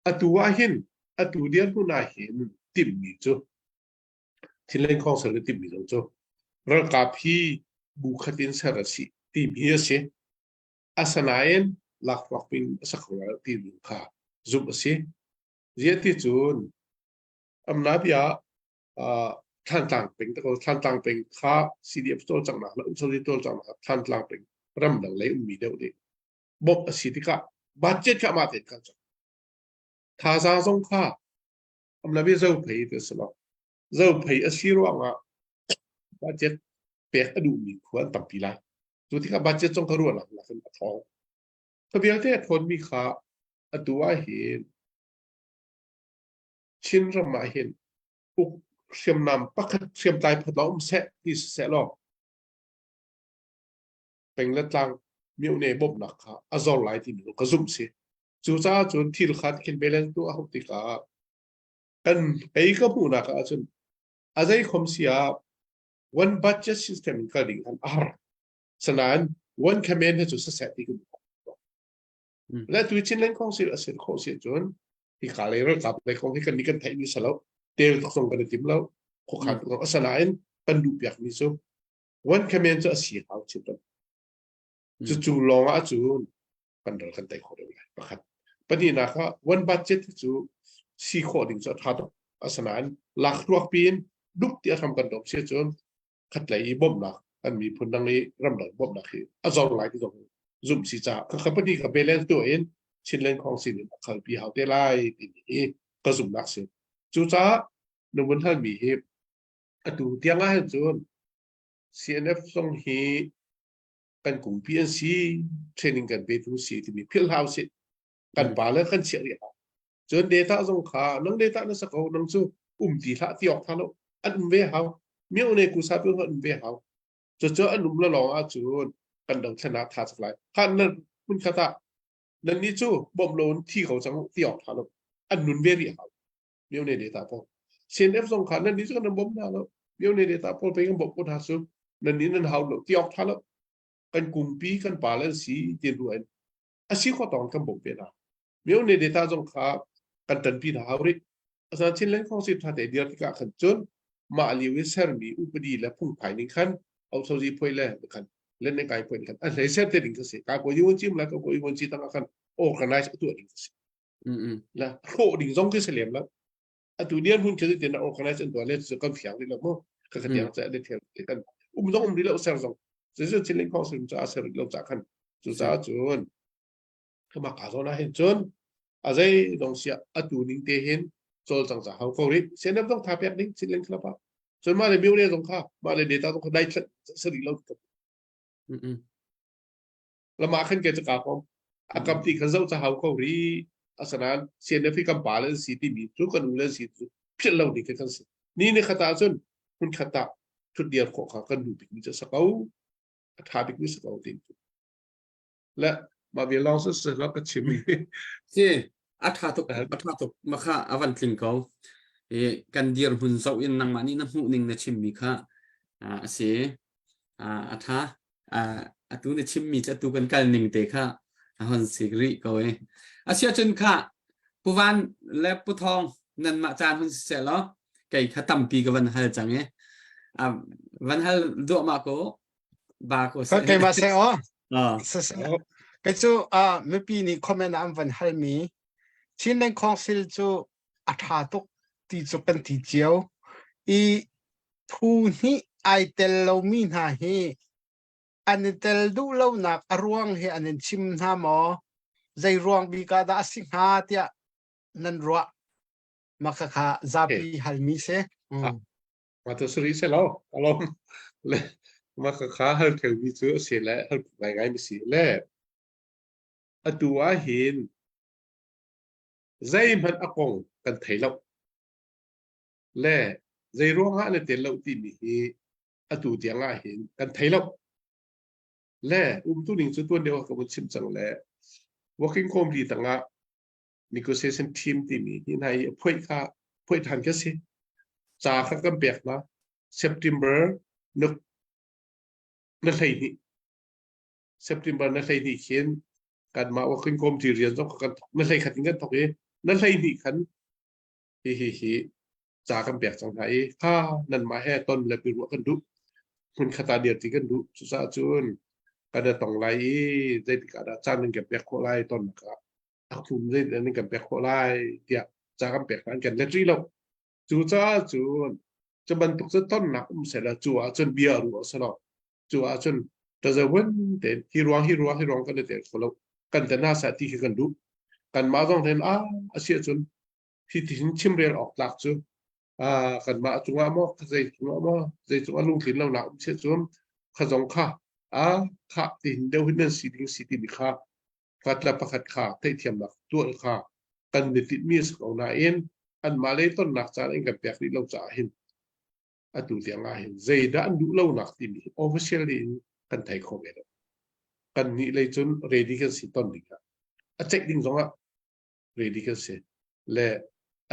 atu ah hin atu dirhmun ah hin timhmi cu Thinleng khawng ser kan timhmi zong cu ralkap hi bu khat in ser a si timi a si. Asinain lakhruak pin a sak kho lai timi kha zumh a si. Ziah ti cun amna bia Thantlang peng ta ko Thantlang peng kha CDF cawlcanghnak le Umsali cawlcanghnak Thantlang peng ramdang lei ummi deuh nih bawmh a si tikah budget kha amah tein kal cang. Thazaang zong kha Amlabi zophei ti a si lo. Zophei a si ruangah budget pek a duhmi khua an tampi lai. Cu tikah budget zong kha ruahnak lakin a thawng. Kha vialte a thawnmi kha atu ah hin Chinram ah hin uk hriamnam pakhat hriamtlai pakhat lawng um seh ti siseh law peng le tlang myone bawmhnak kha a zor lai timi ka zumh si. Cucaah cun thil kha khin balance tuah a hauh tikah kan ei ka hmuhnak ah cun a zei khom si ah one budget system in kal ding an a har. Sanain one command he cu saseh ti kan Le tu Chinland Council a ser khawh si cun hi ka lei ralkap lei kong hi kan ni kan theih mi salo tel tuk zong kan i tim lo khokhan tuk zong asanain kan duh piak mi cu one command cu a si hau chin Cucu lawng ah cun kan ral kan tei khawh deuh lai. Pakhat. Pahnihnak ah one budget cu si khawh ding cu a ṭha tuk. Asinain lakhruak piin dup ti a hram kan dawp si cun khatlei i bawmhnak kan miphun dang i ramdang bawmhnak hi a zor lai ti zong zumh si caah ka company ka balance tuah in Chinland Council in a khalpi hau te lai timi hi ka zumhnak si. Cucaah na vun halmi hi atu tiang ah hin cun CNF zong hi kan kungpi an si training kan petu si timi philh hau si kan pa le kan chiah rih hau cun data zong kha nang data na sa ko nang cu um ti hlah ti awk tha lo an um ve hau mio ne ku sa pi an um ve hau cu cu an um la lawng ah cun kan dang thlen ah tha chak lai kha nan hun khata nan ni cu bom lo thi ko chang ti awk tha lo an nun ve rih hau mio ne data pawl CNF zong kha nan ni cu kan bom hna lo mio ne data pawl pe kan bom ko hna su nan ni nan hau lo ti awk tha lo kan kumpi kan pa le si ti ruan a si kho tong kan bom ve na mio ne data zong kha kan tanpi hna hau ri asa Chinland Council tha te dir tikah khan cun mah liu i sermi upadi le phungphai ning khan ausozi phoi le khan len ne kai phoi khan a hlei ser te ding ka si ka ko yu chim la ka ko yu chi tang khan organize tu ding ka si La hrawh ding zong khi si lem lo. Atu nian hun khi tin organize an tuah le cu kan fiang rih lo mu. Ka ka tiang ca le thiam kan um zong um rih lo ser zong. Cu Chinland Council ca ser rih lo ca khan cu ca cun kama ka zawn ah hin cun a zei dong sia atu ning te hin cawlcang ca hau ko rih. CNF zong tha pek ding Chinland Club ah. Cun mah le myo zong kha mah le data zong kha dai thlat sari lo. Lama khan ke ca kom a kam ti kha zoh ca hau ko ri asanan CNF hi kan pa le an si timi cu kan u le an si cu. Philh lo ding khi kan si. Ni ni khat ah cun hmun khat ah thut dir khawh kha kan duh bikmi cu a si ko. A ṭha bikmi si ko ti. Le mah vial lawng si la ka chim i. Si, a ṭha tuk, a ṭha tuk. Mah kha a van tling ko. I kan dirhmun zoh in nangmah nih na hmuh ning na chimmi kha a si. A ṭha. Atu na chimmi cu atu kan kal ning te kha a hon si rih ko i. Asiahcun kha Pu Van le Pu Thawng nanmah caan hun si seh law kei kha tampi ka van hal cang i. Van hal duahmah ko ba ko seh. Keimah seh aw. Kei cu mipi nih comment ah an van halmi Chinland Council cu a ṭha tuk ti cu kan ti cio i phu hnih ai tel lomi hna hi an i tel duh lonak a ruang hi an in chim hna maw? Zei ruang bik ah dah a si hnga tiah nan ruah? Mah khakha zapi halmi si. Ma tu suri se lo alom le ma kha kha hal theu mi cu a si le hal ngai ngai mi si le atu ah hin zeihmanh a kong kan thei lo le zei ruangah na tel lo timi hi atu tiang ah hin kan thei lo le umtu ning cu tuan deuh ka vun chim cang le working committee tangah negotiation team timi hi hna hi phuai kha phuai than ka si ca kha kan pek na September na na hlei ni September na hlei ni khin kan mah working committee rian zong kan thok na hlei khat in kan thok i na hlei ni khan hi hi hi ca kan pek cang hna i kha nan mah he ton le pi ruah kan duh hmun khat ah dir ti kan duh cucaah cun kan i tong lai i zeitik ah dah caan nan kan pek khawh lai ton ka a phum zei nan kan pek khawh lai tiah ca kan pek an kan let rih lo cucaah cun cu bantuk cu tonnak um sela cu ah cun bia ruah selaw cu ah cun tazawen tein hi ruang hi ruang hi ruang kan i tel kho lo kan te na sa ti khi kan duh kan mah zong then a asi ahcun hi ti hin chimrel awk tlak cu kanmah cungah maw zei cungah maw zei cungah lungtlin lonak um si cun kha zong kha a kha ti hin deuh hin nan si ding si timi kha pakhat le pakhat kha theihthiamnak tuah kha kan ni tinhmi a si ko nain anmah lei tonnak caan in kan pek rih lo caah hin atu tiang ah hin zeidah an duh lonak timi officially in kan thei kho ve lo kan nih lei cun ready kan si ton ding ah a ceih ding zongah ready kan si le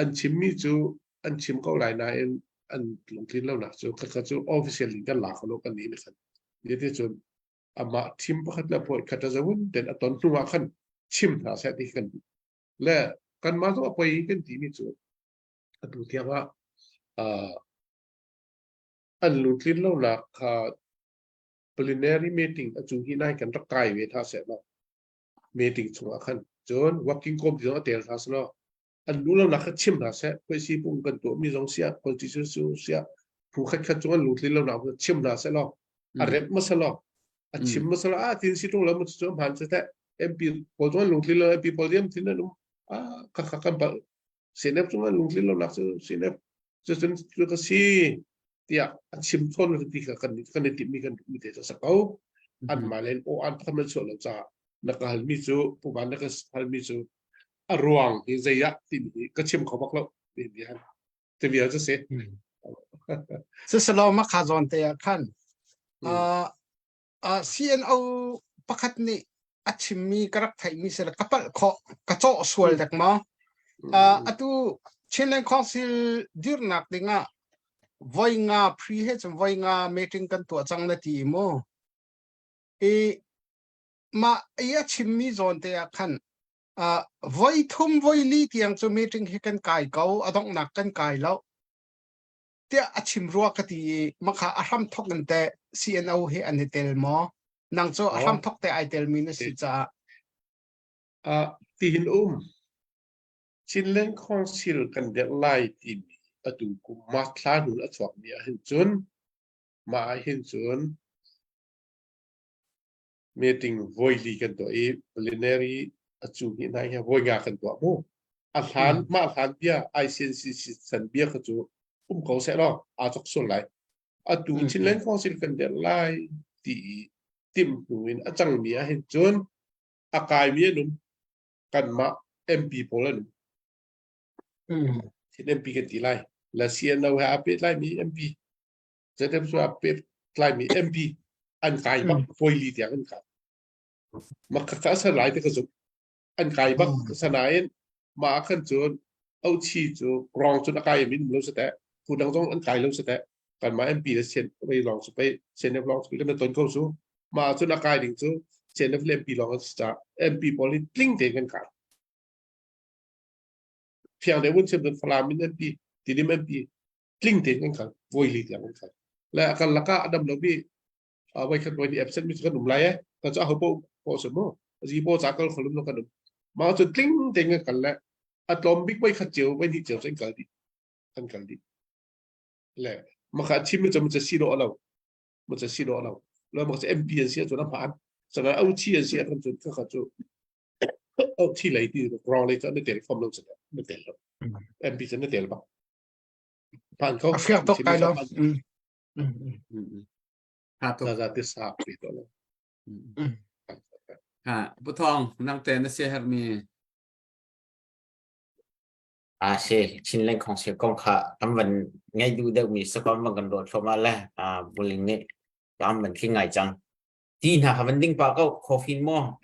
an chimmi cu an chim ko lai nain an lungtlin lonak cu khakha cu official in kan la kho lo kan nih khan ti cun amah thim pakhat le poi khat a zawun ten a ton hnu ah khan chim hna seh ti kan duh le kan mah zong a poi kan ti mi cu atu tiang ah an lungtlin lonak kha plenary meeting a cu hi nai kan rak kai ve tha seh law meeting chungah khan cun working committee zong a tel hna selaw an duh lonak kha chim hna seh khuaisi pung kan tuah mi zong siah constitution siah phu khat khat cung an lungtlin lonak kha chim hna seh law a rep hmasa law a chim hmasa law a tin si tung lo mu cu hman cu teh MP pawl cung an lungtlin lo MP pawl diam thin an um a kha kha kan bal CNF cung an lungtlin lonak cu CNF cu cun cu ka si tiah a chim thawn ti kha kan kan i timhmi kan duhmi te cu a si ko an mah len aw an tham an chuah lo caah na ka halmi cu puban na ka halmi cu a ruang hi zei ah timi hi ka chim kho bak lo ti mi han te vial cu si Siselaw makha zawn te ah khan CNO pakhat nih a chimmi ka rak theihmi si ka palh khawh ka cawh sual dek maw atu Chinland Council dirnak dingah voi nga pre he cun voi nga meeting kan tuah cang na ti mu i mah i a chimmi zawn te ah khan voi thum voi li tiang cu meeting hi kan kai ko a donghnak kan kai lo tiah a chim rua ka ti i makha a hram thok in teh CNO hi an i tel maw? Nang cu a hram thok te ai telmi na si caah. Tihin um. Chinland Council kan dirh lai timi atu kum March thla hnu a chuakmi ah hin cun mah ah hin cun meeting voili kan tuah i plenary a cu hi hna hi voi nga kan tuah mu a hlan mah hlan bia ICNCC san bia kha cu um ko seh law aa chok sual lai atu Chinland Council kan der lai ti i tim hnu in a cangmi ah hin cun a kaimi an um kanmah MP pawl an um Chin MP kan ti lai. Le CNO he aa pehtlaimi MP, ZM cu aa pehtlaimi MP an kai bak voili tiang an kai. Makhakha a ser lai ti ka zumh. An kai bak sanain mah ah khan cun Auchi cu rong cun a kai mi um lo si teh. Phu dang zong an kai lo si teh. Kanmah MP le CN wei lawng cu pei CNF lawng cu kan ton ko cu. Mah cun a kai ding cu CNF le MP lawng an si caah MP pawl hi tling tein kan kai. Fiang deuh in chim cun Falam in MP, Tidim MP tling tein kan kal. Voili tiang kan kal. Le a kal lakah a dam lomi voi khat voi ni absent mi cu kan um lai e. Kan cu aho paoh paoh si mu. Zi paw ca kal kholum lo kan um. Mah cu tling tein kan kal le a tlawm bik voi khat cio voi hnih cio cu an kal dih. An kal dih. Le maka chim mi cu mu si dawh lo. Mu si dawh lo. Lo maka MP an si ahcun a hmaan. Sanga au chi an si ahcun cun khakha cu au chi lei ti rong lei cu an i tel fom lo cu na tel lo. MP cu na tel bak. Phan ko. A fiak tuk kai lo. Ha tuk. Za ti sa pi to lo. Ha, Pu Thawng, nang te na sia hermi. A si, Chinland Council kong kha kan van ngai duh deuh mi sakon van kan ruah thluahmah le a buling nih tam van tling ngai cang. Ti hna kha van ding pa ko, coffee mo.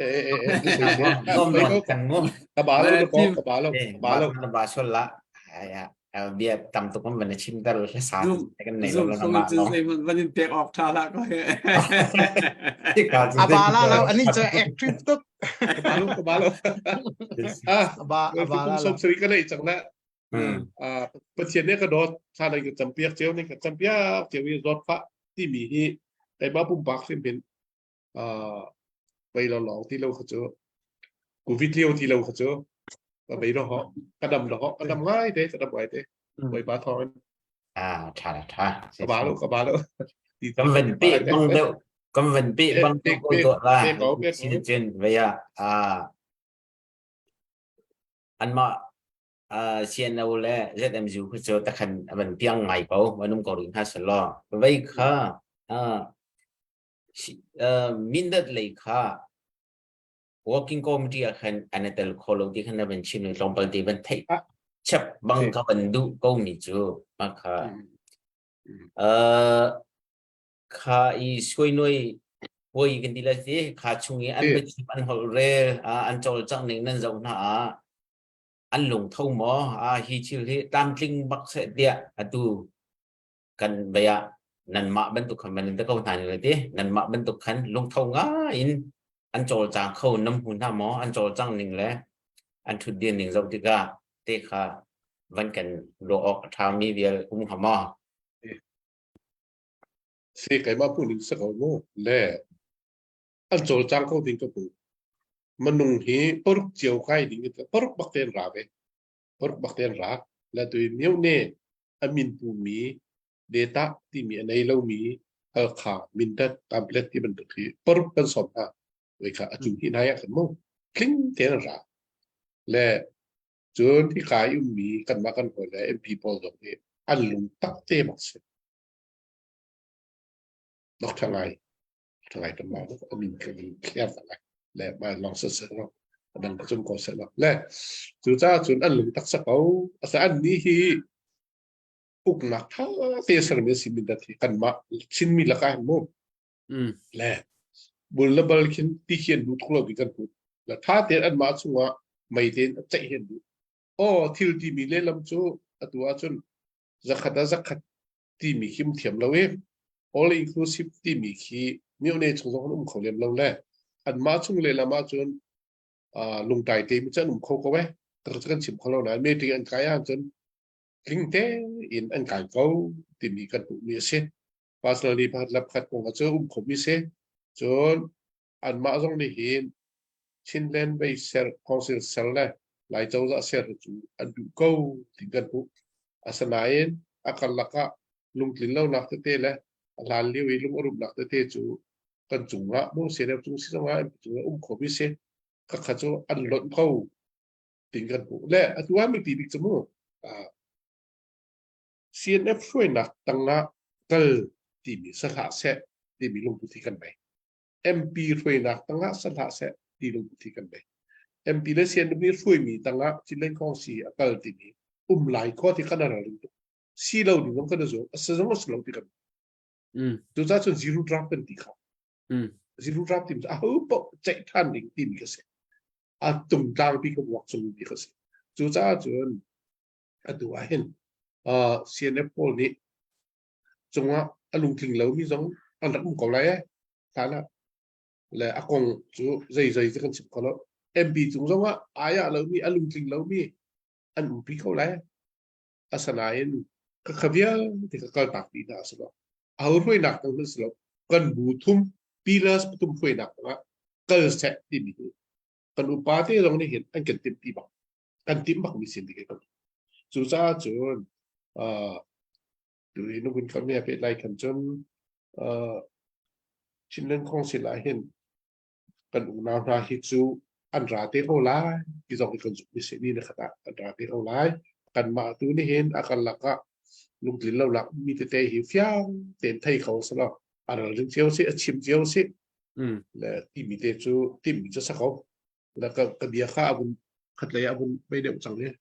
Nom non cang mo. Ka ba lo ka ba lo ka ba lo. Ka ba sol la. Bia tam tuk man van chim ter le sa kan nei lo na ma no. Van in pek awk tha la ko he. Aba la lo ani cha active tuk. Ka ba lo ka ba lo. Ah, aba aba la. Som sri ka nei chang la. Ah, Pathian ne ka dawt tha nei ka champiak cheu ne ka champiak cheu i zawt fa ti mi hi keimah pumpak hrim hin bei lo lawng ti lo kha cu covid lio ti lo kha cu ka bei lo ho ka dam lo ho ka dam ngai te ka dam ngai te Bawipa thawng in ah tha tha ka ba lo ka ba lo kan van pe bang deuh kan van pe bang deuh ko to la sin cun vaya a anmah CNO le ZMU khu cu takhan van piang ngai ko manum ko ring hna selaw vei kha Mindat lei kha working committee ah khan an i tel kho lo ti khan na van chim i tlawmpal te van theih chap bang ka van duh ko mi cu ma kha kha i suai nuai puai kan ti la si kha chung i an biachim an holh rel an cawlcangh ning nan zoh hna ah an lungtho maw a hi thil hi tlamtling bak seh tiah atu kan bei ah nanmah bantuk khan van in ko hna ni ti nanmah bantuk khan lungtho ngai in an cawlcang kho nam hu hna maw an cawlcang ning le an thut dir ning zoh tikah te kha van kan ruah awk a ṭha mi vial um hnga maw? Si keimah pu ning sa ko mu le an cawlcang ko ding ka pu manung hi paruk cio kai ding paruk bak ten ra ve paruk bak ten ra la tui miu ne a min pumi data timi a nei lomi Halkha Mindat Tablet ti bantuk hi paruk kan sawm hna wei kha a cung hi nai ah khan mu tling tein an ra le cun hika i ummi kanmah kan hawi le MP pawl zong hi an lung tak te bak si nok tha ngai tha ngai tam ma a min ka min clear ta ngai le ma long se se lo adang ka cum ko se lo le cu ca cun an lung tak sa ko asa an ni hi uknak tha te sermi si min dat hi kanmah Chinmi lakah hin mu le bul le bal khin ti khian du thuk lo ti kan hmu la tha tein anmah chungah mei tein a ceih hin du aw thil timi lehlam cu atu ahcun zakhat ah zakhat timi khi um thiam lo i all inclusive timi khi myo-ne chung zong an um kho lem lo le anmah chung lehlam ahcun lungtai te mi cu an um kho ko eh kan chim kho lo nain meeting an kai ahcun tling tein an kai ko timi kan hmuhmi a si. Personally pakhat le pakhat kong cu um khomi si. Cun anmah zong nih hin Chinland Bay ser Council ser le Lai cozah ser cu an duh ko ti kan hmuh. Asinain a karlak ah lungtlin lonak tete le a hlan lio i lung a rumnak tete cu kan cungah mu CNF cung si zongah cung ah um khomi si. Khakha cu an lonh ko tin kan hmuh le atu ah mipi bik cu mu CNF hruainak tangah kal timi sahlah seh timi lungput hi kan nei. MP hruainak tangah sahlah seh ti lungput hi kan nei. MP le CNF nih hruaimi tangah Chinland Kongsi a kal timi um lai kho ti kan ral tuk. Si lo ding zong kan i zuam. A si zong a si lo ti kan. Cucaah cun zero draft kan ti kha. Zero draft ti a ho paoh ceih than ding timi ka si. A tungtlang pi ka vuak cung mi ka si. Cucaah cun atu ah hin CNF pawl nih cungah a lungtling lomi zong an rak um ko lai eh. Hlan ah le a kong cu zei zei cu kan chim kho lo. MP cung zong ah ai ah lomi a lungtling lomi an umpi ko lai. Asinain ka kha vialte ka kaltak dih hna a si lo. Aho hruainak tang hmanh si lo. Kan bu thum pillars pathum hruainak tangah kal seh timi hi kan upa te zong nih hin an kan timh pi bak. Kan timh bak mi sin ti kan. Cucaah cun uh, tu hi nubun khammi a peh lai khan cun uh, Chinland Council ah hin kan unau hna hi cu an ra te ko lai ti zong hi kan zumh mi si ni na khat ah an ra te ko lai kanmah tu nih hin a kan lakah lungtlin lo lak mi tete hi fiang tein thei kho selaw a ralring cio si a chim cio si le timi te cu timmi cu sa ko le ka ka bia kha abun khat lei abun bei deuh cang ni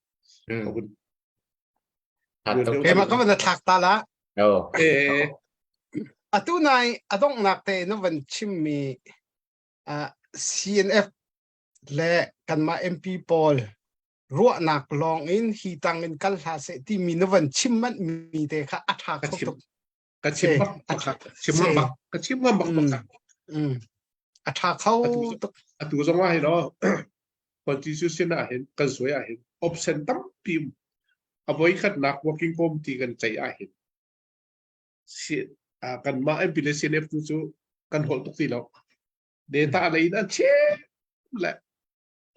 abun Keimah ka van thlak ta la. Atu nai a donghnak te na van chimmi CNF le kanmah MP pawl ruahnak lawng in hi tang in kal hlah seh timi na van chim manh mi te kha a tha kho tuk. Ka chim bak ka chim bak ka chim ngam bak bak. A tha kho tuk. Atu zong ah hin constitution ah hin kan suai ah hin option tampi a voi khatnak working committee kan ceih ah hin kanmah MP le CNF tu cu kan holh tuk ti lo data lei in an chim le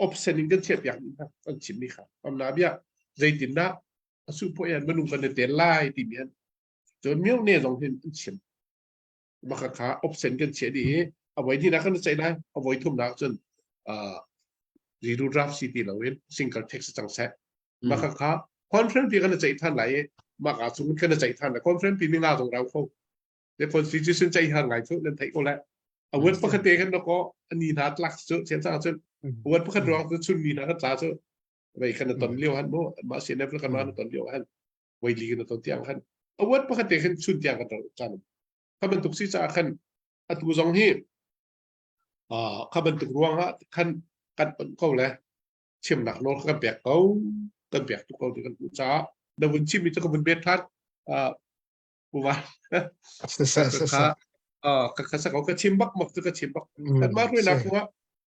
option in kan chiah piak mi kha an chim mi kha amna bia zeitindah a su poi an manung kan tel lai ti mi an cun myo ne zong hin an chim maka kha option kan chiah dih i a voi hnih nak kan ceih lai a voi thum nak cun zero draft si ti loin single text cang seh maka kha conference pi kan ceih than lai i maka chung kan ceih than lai conference pi mi nga zong rau kho le constitution ceih har ngai chu nan theih ko le a word pakhat te kan ko ani na tlak chu chen chang chun word pakhat ruang chu chun mi na ka tla chu vei kan ton liu han mo ma CNF kan ma ton liu han voi li kan ton tiang khan a word pakhat te khan chun tiang kan chan kha bantuk si caah khan atu zong hi kha bantuk ruang ah khan kan on ko le chimnak nawl kan pek ko kan pek tuk ko ti kan hmuh caah na vun chim mi cu ka vun bet than uwa kha ka ka sa ko ka chim bak mak cu ka chim bak kan ma ruai nak kha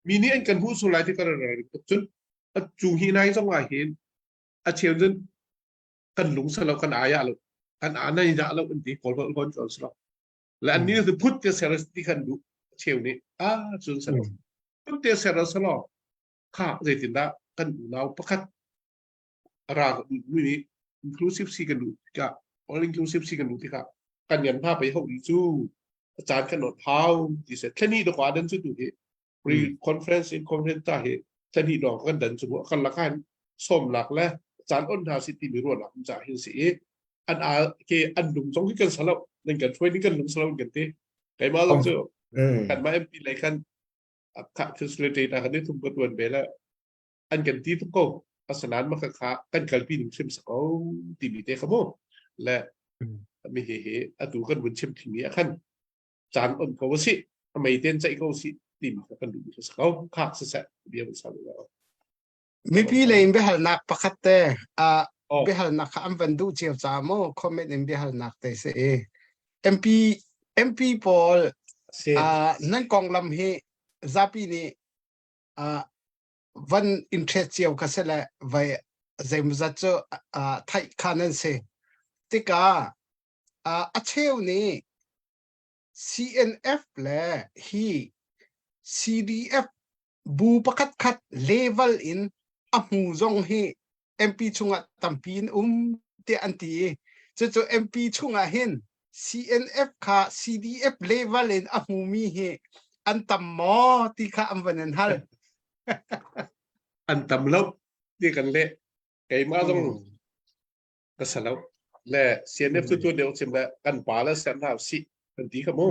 mi nih an kan hmuh su lai ti ka ra tuk cun a cu hi nai zong ah hin a cheu cun kan lung sa lo kan aya lo kan anai dah lo an ti kawl hol hon chon slo le an ni tu phut te ser ti khan du cheu ni a chun sa lo phut te ser slo kha zeitin dah kan unau pakhat ra mi nih inclusive si kan duh tikah all inclusive si kan duh tikah kan yan hna pei ho ni cu caan kan not hau ti se thlani do kwa dan chu tu hi pre conference in conference ta hi thlani dong kan dan chu kan lakhan som lak le caan on hna si ti mi ruahnak um ca hin si i an a ke an lung zong hi kan salo nan kan hruai ning kan lung salo kan ti keimah zong cu kan mah MP lei khan facilitate kan i thum ka tuan ve le an kan ti tuk ko asanan ma kha kan kalpi ning hrim sa ko ti mi te kha mu le mi hi hi atu kan vun chim thimi a khan caan on ko si a mei ten ceih ko si ti mi kha kan duh mi sa ko kha siseh bia vun sa lo Mipi lei in biahalnak pakhat te uh, biahalnak kha an van duh cio ca maw comment in biahalnak te si i MP MP pawl uh, nan konglam hi zapi nih uh, van interest cio kha se le vai zeimawzat cu uh, theih kha nan si tikah uh, a cheu nih CNF le hi CDF bu pakhat khat level in a hmu zong hi MP chungah tampi in um tiah an ti i cucu MP chungah hin CNF kha CDF level in a hmumi hi an tam maw ti kha an van in hal. An tam lo ti kan leh. Keimah zong ka sa lo. Le CNF cu tu deuh chim le kan pa le ser hna si kan ti kha mu.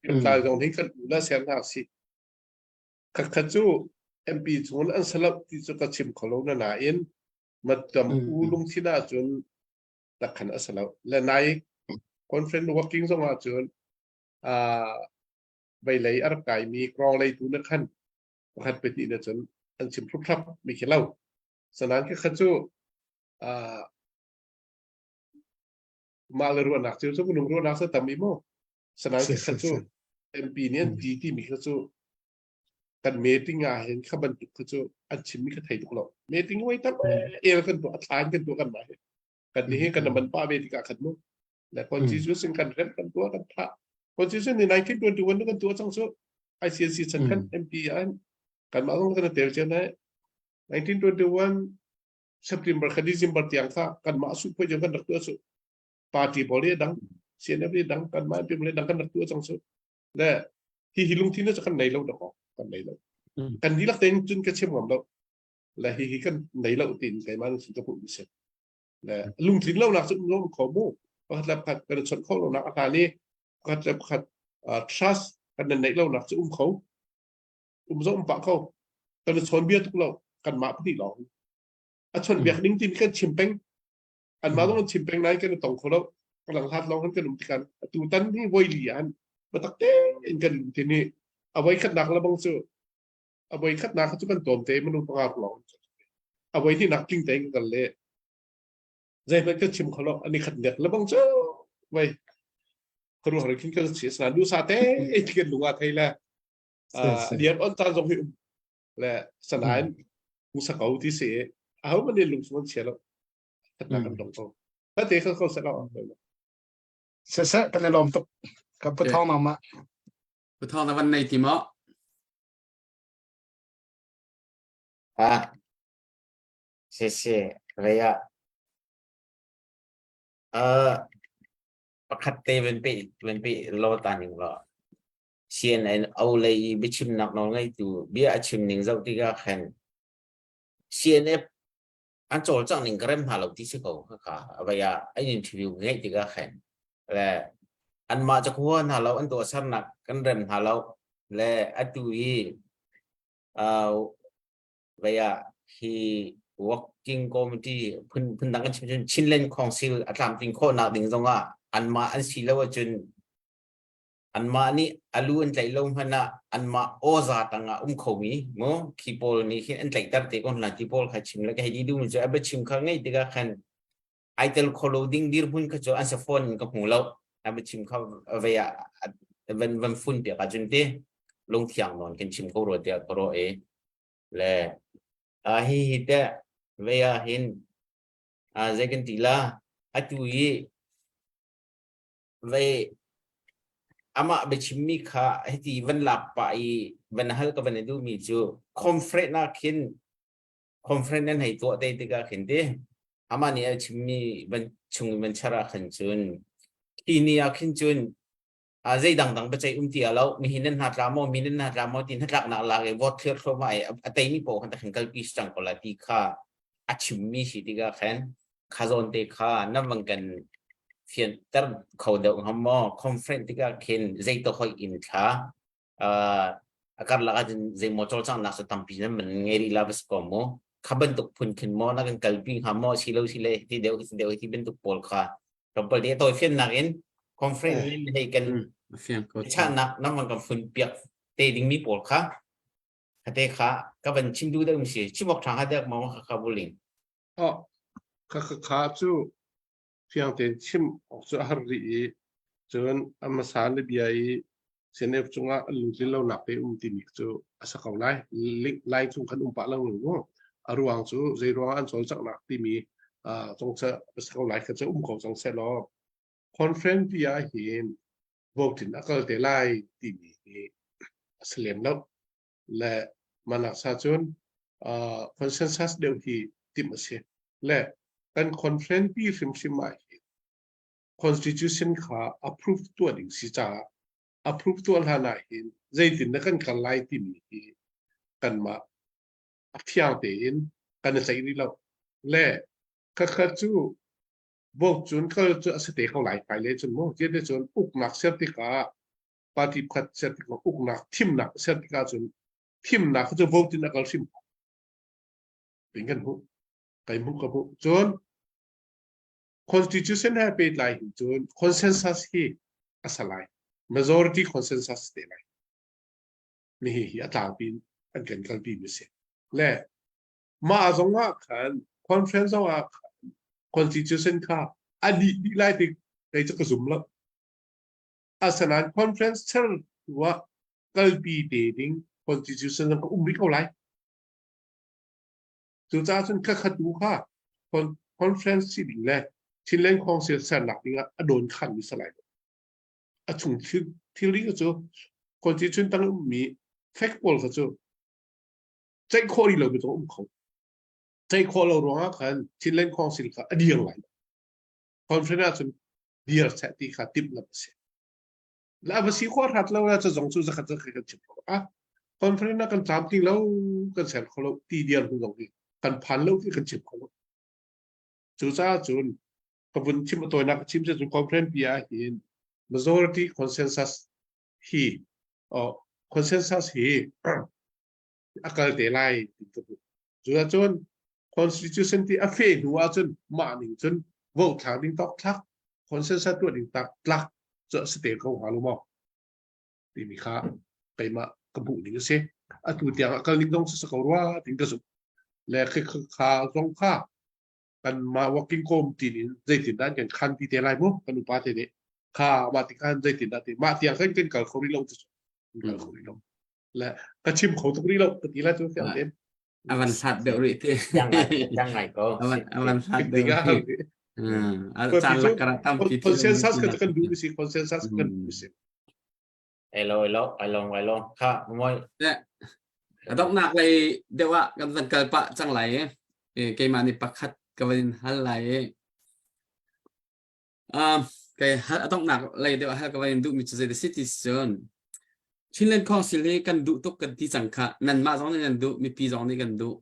Kan tlai zong hi kan u le ser hna si. Khatkhat cu MP chung an salap ti cu ka chim kho lo na nain mattam u lungthin ahcun. tak khan a si lo. Le nai conference working zong ah cun uh, veilei a rak kaimi krong lei tu na khan pakhat pahnih na cun an chim thlupthlap mi khi lo. Sanan khi kha cu uh, mah le ruahnak cu cu minung ruahnak sa tam i mu. Sanan khi kha cu MP nih an ti timi kha cu kan meeting ah hin kha bantuk kha cu an chimmi kha thei tuk lo. Meeting voi tam el kan tuah a thla in kan tuah kan mah hi. Kan ni hi kan man pa ve tikah khan mu. Le constitution kan rem kan tuah kan thah. Constitution ni 1921 kan tuah cang cu ICNC chan khan MP an kan mah zong kan tel chen lai. 1921 September kha December tiang kha kan mah su phoi kan rak tuah cu. Party pawl hi dang CNF hi dang kan mah MP le dang kan rak tuah cang cu. Le hi hi lungthin cu kan nei lo dakaw kan nei lo. Kan dihlak tein cun ka chim ngam lo. Le hi hi kan nei lo tin keimah sin ka hmuh mi si. Le lungtlin lo nak cu um kho mu. Pakhat le pakhat kan chawnh kho lo nak a hlan i pakhat le pakhat trust kan neih lo nak cu um kho. Um zo um pah kho. Kan chawn bia tuk lo. Kan mah pahnih lawng. A chawn biak ding timi kan chim peng. An mah zong an chim peng nain kan i tong kho lo. Ka lang hlat lawng kan um tikan. Atu tan hi voi li an batak tein kan um tini. A voi khatnak le bang cu a voi khatnak cu kan tlawm te minung panga lawng. A voi hnihnak tling tein kan kal le zeihmanh kan chim kho lo. Ani khat nek le bang cu voi khuaruahhar khin kan si asinain duhsah te kan lung aa thei le lian on caan zong hi um le sanain musa ko ti si aho man lung sung an chia lo thatnak kan dong ko tate kha ko se lo se se kan i lawm tuk ka pu thong ma pu thong na van nei ti mo ha se se reya uh pakhat te van pe van pe lo ta ning lo CNN o lei i biachimnak nawl ngeitu bia a chim ning zoh tikah khan CNF an cawlcangh ning ka rem hna lo ti si ko khakha avai ah an interview ngeih tikah khan le anmah cu hua hna lo an tuahsernak kan rem hna lo le atu i uh, vei ah hi working committee phun phun dang kan chim cun Chinland Council a tlamtling khawhnak ding zongah anmah an si lo ahcun anmah nih a lu an tlaih lo hmanh ah anmah awza tangah um khomi mu khi pawl nih khin an tlaihter te ko hna ti pawl kha chim le ka hei di duhmi cu a biachim kha ngeih tikah khan ai tel kho lo ding dirhmun kha cu an sa phone in ka hmu lo a biachim kha vei ah van van fun piak ahcun ti lungthiang nawn kan chim ko rua tiah ka ruah i le a hi hi te vei ah hin a zei kan ti la atu i vei amah biachimmi kha hiti van lak pah i van hal ka van i duhmi cu conference ah khin conference nan hei tuah te tikah khin ti amah nih a chimmi van chung in van char ah khan cun khi ni ah khin cun a zei dangdang biaceih um ti lo mihin nan hna tla maw mi nan hna tla maw ti hnatlaknak lak i vote thlir thluahmah i a teimi paoh khan khan kalpi si cang ko la ti kha a chimmi si tikah khan kha zawn te kha nan van kan fianter kho deuh hnga maw conference tikah khin zei to hoi in thla a karlak ahcun zeimaw cawlcanghnak cu tampi nan man ngei rih la va si ko mu kha bantuk phun khin maw na kan kalpi hnga maw si lo si le ti deuh ti deuh ti bantuk pawl kha tlawmpal te tawi fiannak in conference in hei kan chahnak nan van kan fun piak te dingmi pawl kha khate kha ka van chim duh deuh si chim awk ṭha hnga dek maw kha kha buling Oh, kha kha kha cu fiang tein chim awk cu a har rih i cun a hmasa le bia i CNF cungah an lungtlin lonak te um timi cu a si ko lai. Lai chung khan um pah lengmang mu. A ruang cu zei ruangah an cawlcanghnak timi zong cu a si ko lai kha cu um ko cang seh law conference pi ah hin vote in a kal te lai timi hi a si lem lo. Le manak sa cun consensus deuh hi timh a si. Le kan conference pi hrimhrim ah hin constitution kha approve tuah ding si caah approve tuah hlan ah hin zeitin na kan kal lai timi hi kanmah a fiang tein kan i tlaih rih lo. Le khakha cu vote cun kal cu a si te ko lai hmailei cun mu. Tiah cun uknak ser tikah party pakhat ser tikah uknak thimnak ser tikah cun thimnak cu vote in a kal hrim tin kan hmuh kai hmuh ka hmuh cun. Constitution he pehtlai hin cun consensus hi a sa lai. Majority consensus te lai. Mi hi hi a tlangpi in an kan kalpi mi si. Le mah zong ah khan conference zong ah khan constitution kha a dih dih lai ti kei cu ka zum lo. Asinain conference ser tu ah kalpi te ding constitution zong ka um rih ko lai. Cucaah cun khakha tu kha conference si ding le Chinland Council sernak ding ah a dawn khan mi si lai lo. A chung thil thilri cu constitution tang ummi fact pawl kha cu ceih khawh rih lo mi zong um kho. Ceih khawh lo ruangah khan Chinland Council kha a dir lai lo. Conference ahcun dir seh ti kha timh lam a si. La va si khawh hrat lo la cu zong cu zakhat zakhat kan chim ko ah conference ah kan tlamtling lo kan ser kho lo ti diar hnu zong hi kan phan lo ti kan chim kho lo. Cucaah cun ka vun chim a tawinak chim cu conference pi ah hin majority consensus hi oh, consensus hi a kal te lai ti ka hmuh. Cucun constitution ti a fe hnu ahcun mah ning cun vote thlak ding tawk thlak consensus tuah ding tak tlak cu a si te ko hnga lo maw timi kha keimah ka hmuh ning a si. Atu tiang a kal ning zong si ko rua tin ka zumh. Le kha zong kha kanmah working committee in zeitindah an kan khan ti te lai mu kan upa te nih kha mah ti khan zeitindah ti mah tiang khan kan kal kho rih lo cu kan kal kho rih lo le ka chim kho tuk rih lo ka ti lai cu fiang tein avan hlat deuh rih ti yang ngai ko avan avan hlat deuh rih caan lakar tampi consensus ka kan duh si consensus kan duh si elo elo ai long ai long kha moi adoknak lei deuh ah kan van kal pah cang lai e keimah nih pakhat ka van hal lai e Um, kei hal a donghnak lei deuh hal ka van duh mi cu zei si ti cun Chinland Council hi kan duh tuk kan ti cang kha nanmah zong nih nan duh mipi zong nih kan duh.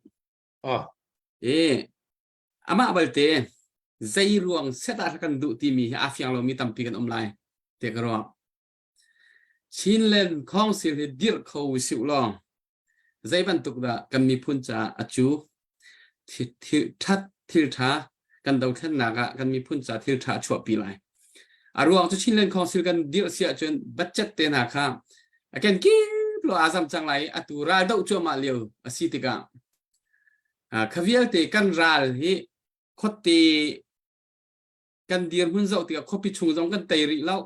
Ah. E amah balte zei ruang set ah kan duh timi hi a fiang lomi tampi kan um lai te ka ruang. Chinland Council hi dirh kho usih law Zei bantuk dah kan miphun caah a cu? Thil ṭha kan dothlennak ah kan miphun caah thil ṭha a chuahpi lai. A ruang cu Chinland Council kan dirh si ahcun budget te hna kha a kenkip lo aa zam cang lai i atu ral doh cuahmah lio a si tikah kha vialte kan ral hi khuate kan dirhmun zoh tikah khuapi chung zong kan tei rih lo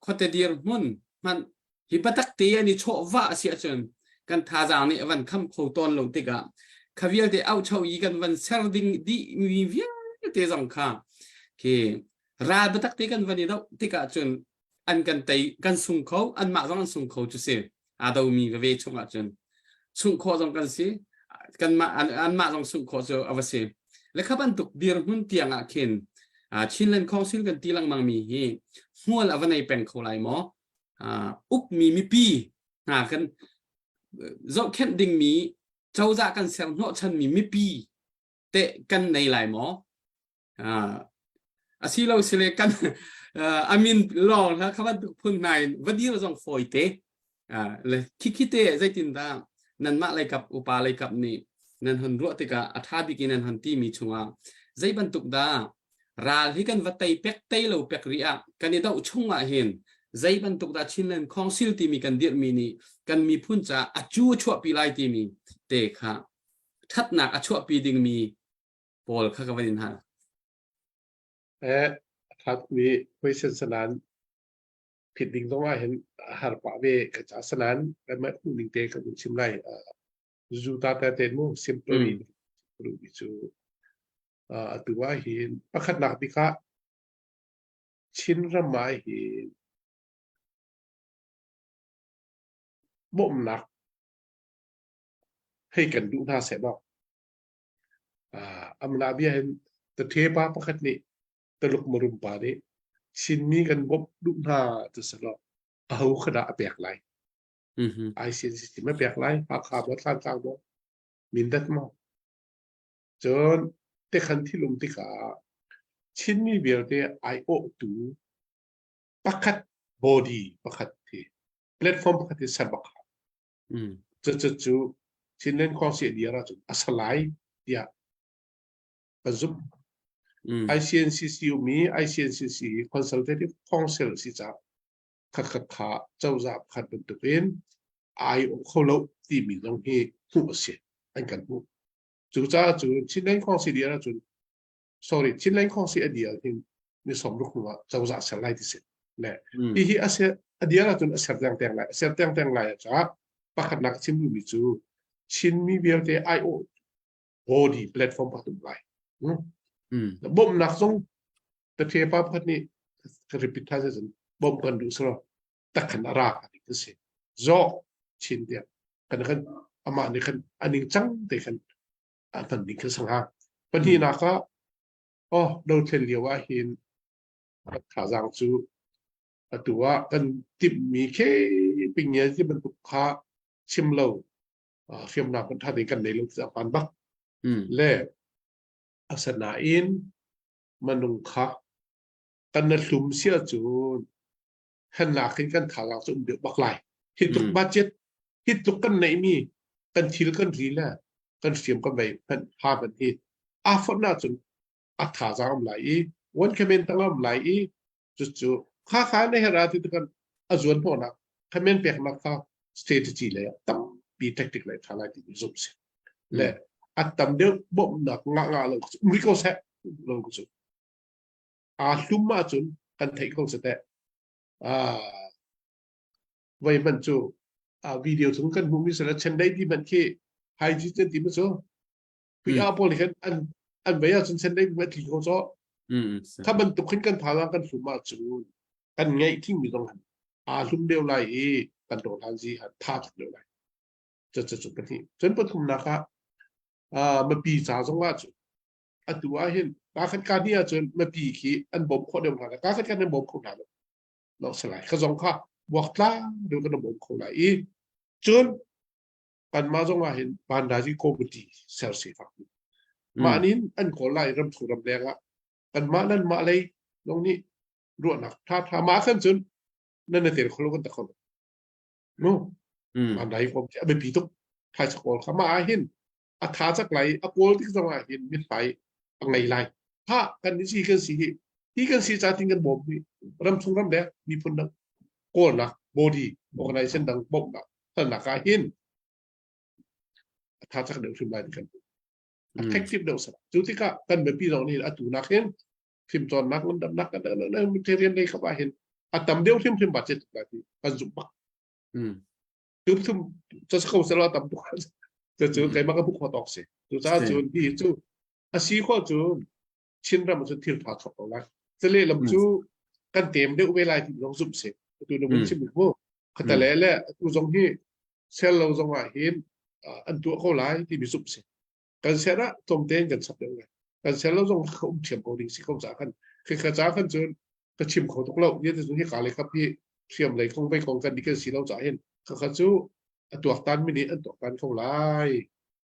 khuate dirhmun hmanh hi biatak te an i chawh vah a si ahcun kan thazaang nih a van kham kho tawn lo tikah kha vialte auhcho i kan van ser ding dih mi vialte zong kha khi ral biatak te kan van i doh tikah cun an kan tei kan sung kho anmah zong an sung kho cu si aa domi veve chung ahcun sungh khawh zong kan si kanmah anmah zong sungh khawh cu a va si le kha bantuk dirhmun tiang ah khin Chinland Council kan ti lengmang mi hi hmual a va nei peng kho lai maw ukmi mipi hna kan zohkhenh dingmi cozah kan ser hnawhchanmi mipi te kan nei lai maw Asilo sile kan amin lawng hla kha bantuk phun hna in va dir zong fawi te le khikhi te zeitindah nanmah leikap upa leikap nih nan hon ruah tikah a ṭha bik in nan hon timi chungah zei bantuk dah ral hi kan va tei pek tei lo pek rih ah kan i doh chung ah hin zei bantuk dah Chinland Council timi kan dirhmi nih kan miphun caah a cu a chuahpi lai timi te kha ṭhatnak a chuahpi dingmi pawl kha ka van in hal. Eh, thatmi question sanan phit ding zong ah hin har pah ve ka ca sanan kan mah hmuh ning te ka duh chim lai zu ta ta te mu simple mi cu atu ah hin pakhatnak bik ah Chin ram ah hin bawmhnak hei kan duh hna seh law Amah bia hin tathe pa pakhat nih Taluk marum pa nih Chinmi kan bawmh duh hna ti selaw aho kha dah a pek lai? ICNCC ma pek lai? Hakha maw Thlantlang maw? Mindat maw? Cun tikhan thil um tikah Chinmi vialte aiawhtu pakhat body pakhat hi platform pakhat hi ser bak hau. Cucu cu Chinland Council dir ahcun a sa lai tiah kan zumh. ICNCC ummi ICNCC Consultative Council si ca khatkhat kha cozah pakhat bantukin ai awh kho lo timi zong hi hmuh a si an kan hmuh. Cucaah cun Chinland Council dir ahcun sorry Chinland Council a dir hin ni 60 hnu ah cozah ser lai ti si. Le hihi a ser a dir ahcun a ser tengteng lai a ser tengteng lai caah pakhatnak chim duhmi cu Chinmi vialte aiawh body platform pakhat um lai. Bawmhnak zong Pathian pa pakhat nih ka repeat than cun bawmh kan duh sero takhan a ra ka ti si. Zawh chin tiah kan kan amah nih khan aning cang te khan a hman ding khan sangha. Pahnihnak ah oh dothlen lio ah hin thazaang cu atu ah kan timhmi khe ping ti bantuk kha chim lo hriamnam kan tha ding kan nei lo ti pan bak le asanain manung kha kan na hlum sia cun hannak hin kan thazaang cu um deuh bak lai hi tluk budget hi tluk kan neih mi kan thil kan ri le kan hriam kan vei hman ha hman hi a fonh na cun a thazaang um lai i one comment tang um lai i cucu kha kha na hera ti kan a zuan hnawhnak comment peknak kha strategy le tampi tactic le tha lai ti zum si le a tam deuh bawmhnak nga nga lo um ko seh lo cu a hlum ahcun kan theih ko se teh a voi man cu a video chung kan hmuhmi sala chendai ti man khi hai ji te ti ma cu pi a pawl khan an an vei ahcun chendai ma tli ko cho kha bantuk khin kan thazaang kan hlum ahcun kan ngeih thingmi zong han aa hlum deuh lai i kan dohlan zi han tha tuk deuh lai cu cu cu pahnih cun pathumnak ah mipi ca zong ah cun atu ah hin ka khat ka ni ahcun mipi khi an bawm khawh deuh hna ka khat kan an bawm kho hna lo lo salai kha zong kha buak tlang deuh kan bawm kho lai i cun kanmah zong ah hin bandazi committee ser se fak mah nin an kawl lai ram thu ram leng ah kanmah nan mah lei zong nih ruahnak tha tha mah khan cun nan na tel kholo kan ta kho no bandai kom a biapi tuk thai chakol kha mah ah hin a tha cak lai a kawl tik zong ah hin mithmai a ngei lai ha kan ni si kan si hi hi kan si ca tin kan bawm hi ram chung ram leng miphun dang kawlnak body organization dang bawmhnak halnak ah hin a tha cak deuh hrim lai kan effective deuh sa cu tikah kan mipi zong nih atu nak hin fimcawnnak ngandamnak kan material lei khap ah hin a tam deuh hrimhrim budget lai ti kan zumh bak tu thum cha ko selo tam tuk cu cu keimah ka buk ho tawk si cu ca cun hi cu a si kho cu Chinram cu thil tha chok ko lai cale lam cu kan tem deuh ve lai ti zong zumh si tu na vun chim mu khata le le tu zong hi sel lo zong ah hin an tuah ko lai ti mi zumh si kan ser ah tlawmte in kan chap deuh lai kan ser lo zong ka um thiam ko ding si ko ca khan khi ka ca khan cun ka chim kho tuk lo ni te cun hi ka le kap hi hriam lei kong vei kong kan di kan si lo ca hin kha kha cu a tuak tan mi nih an tuak tan kho lai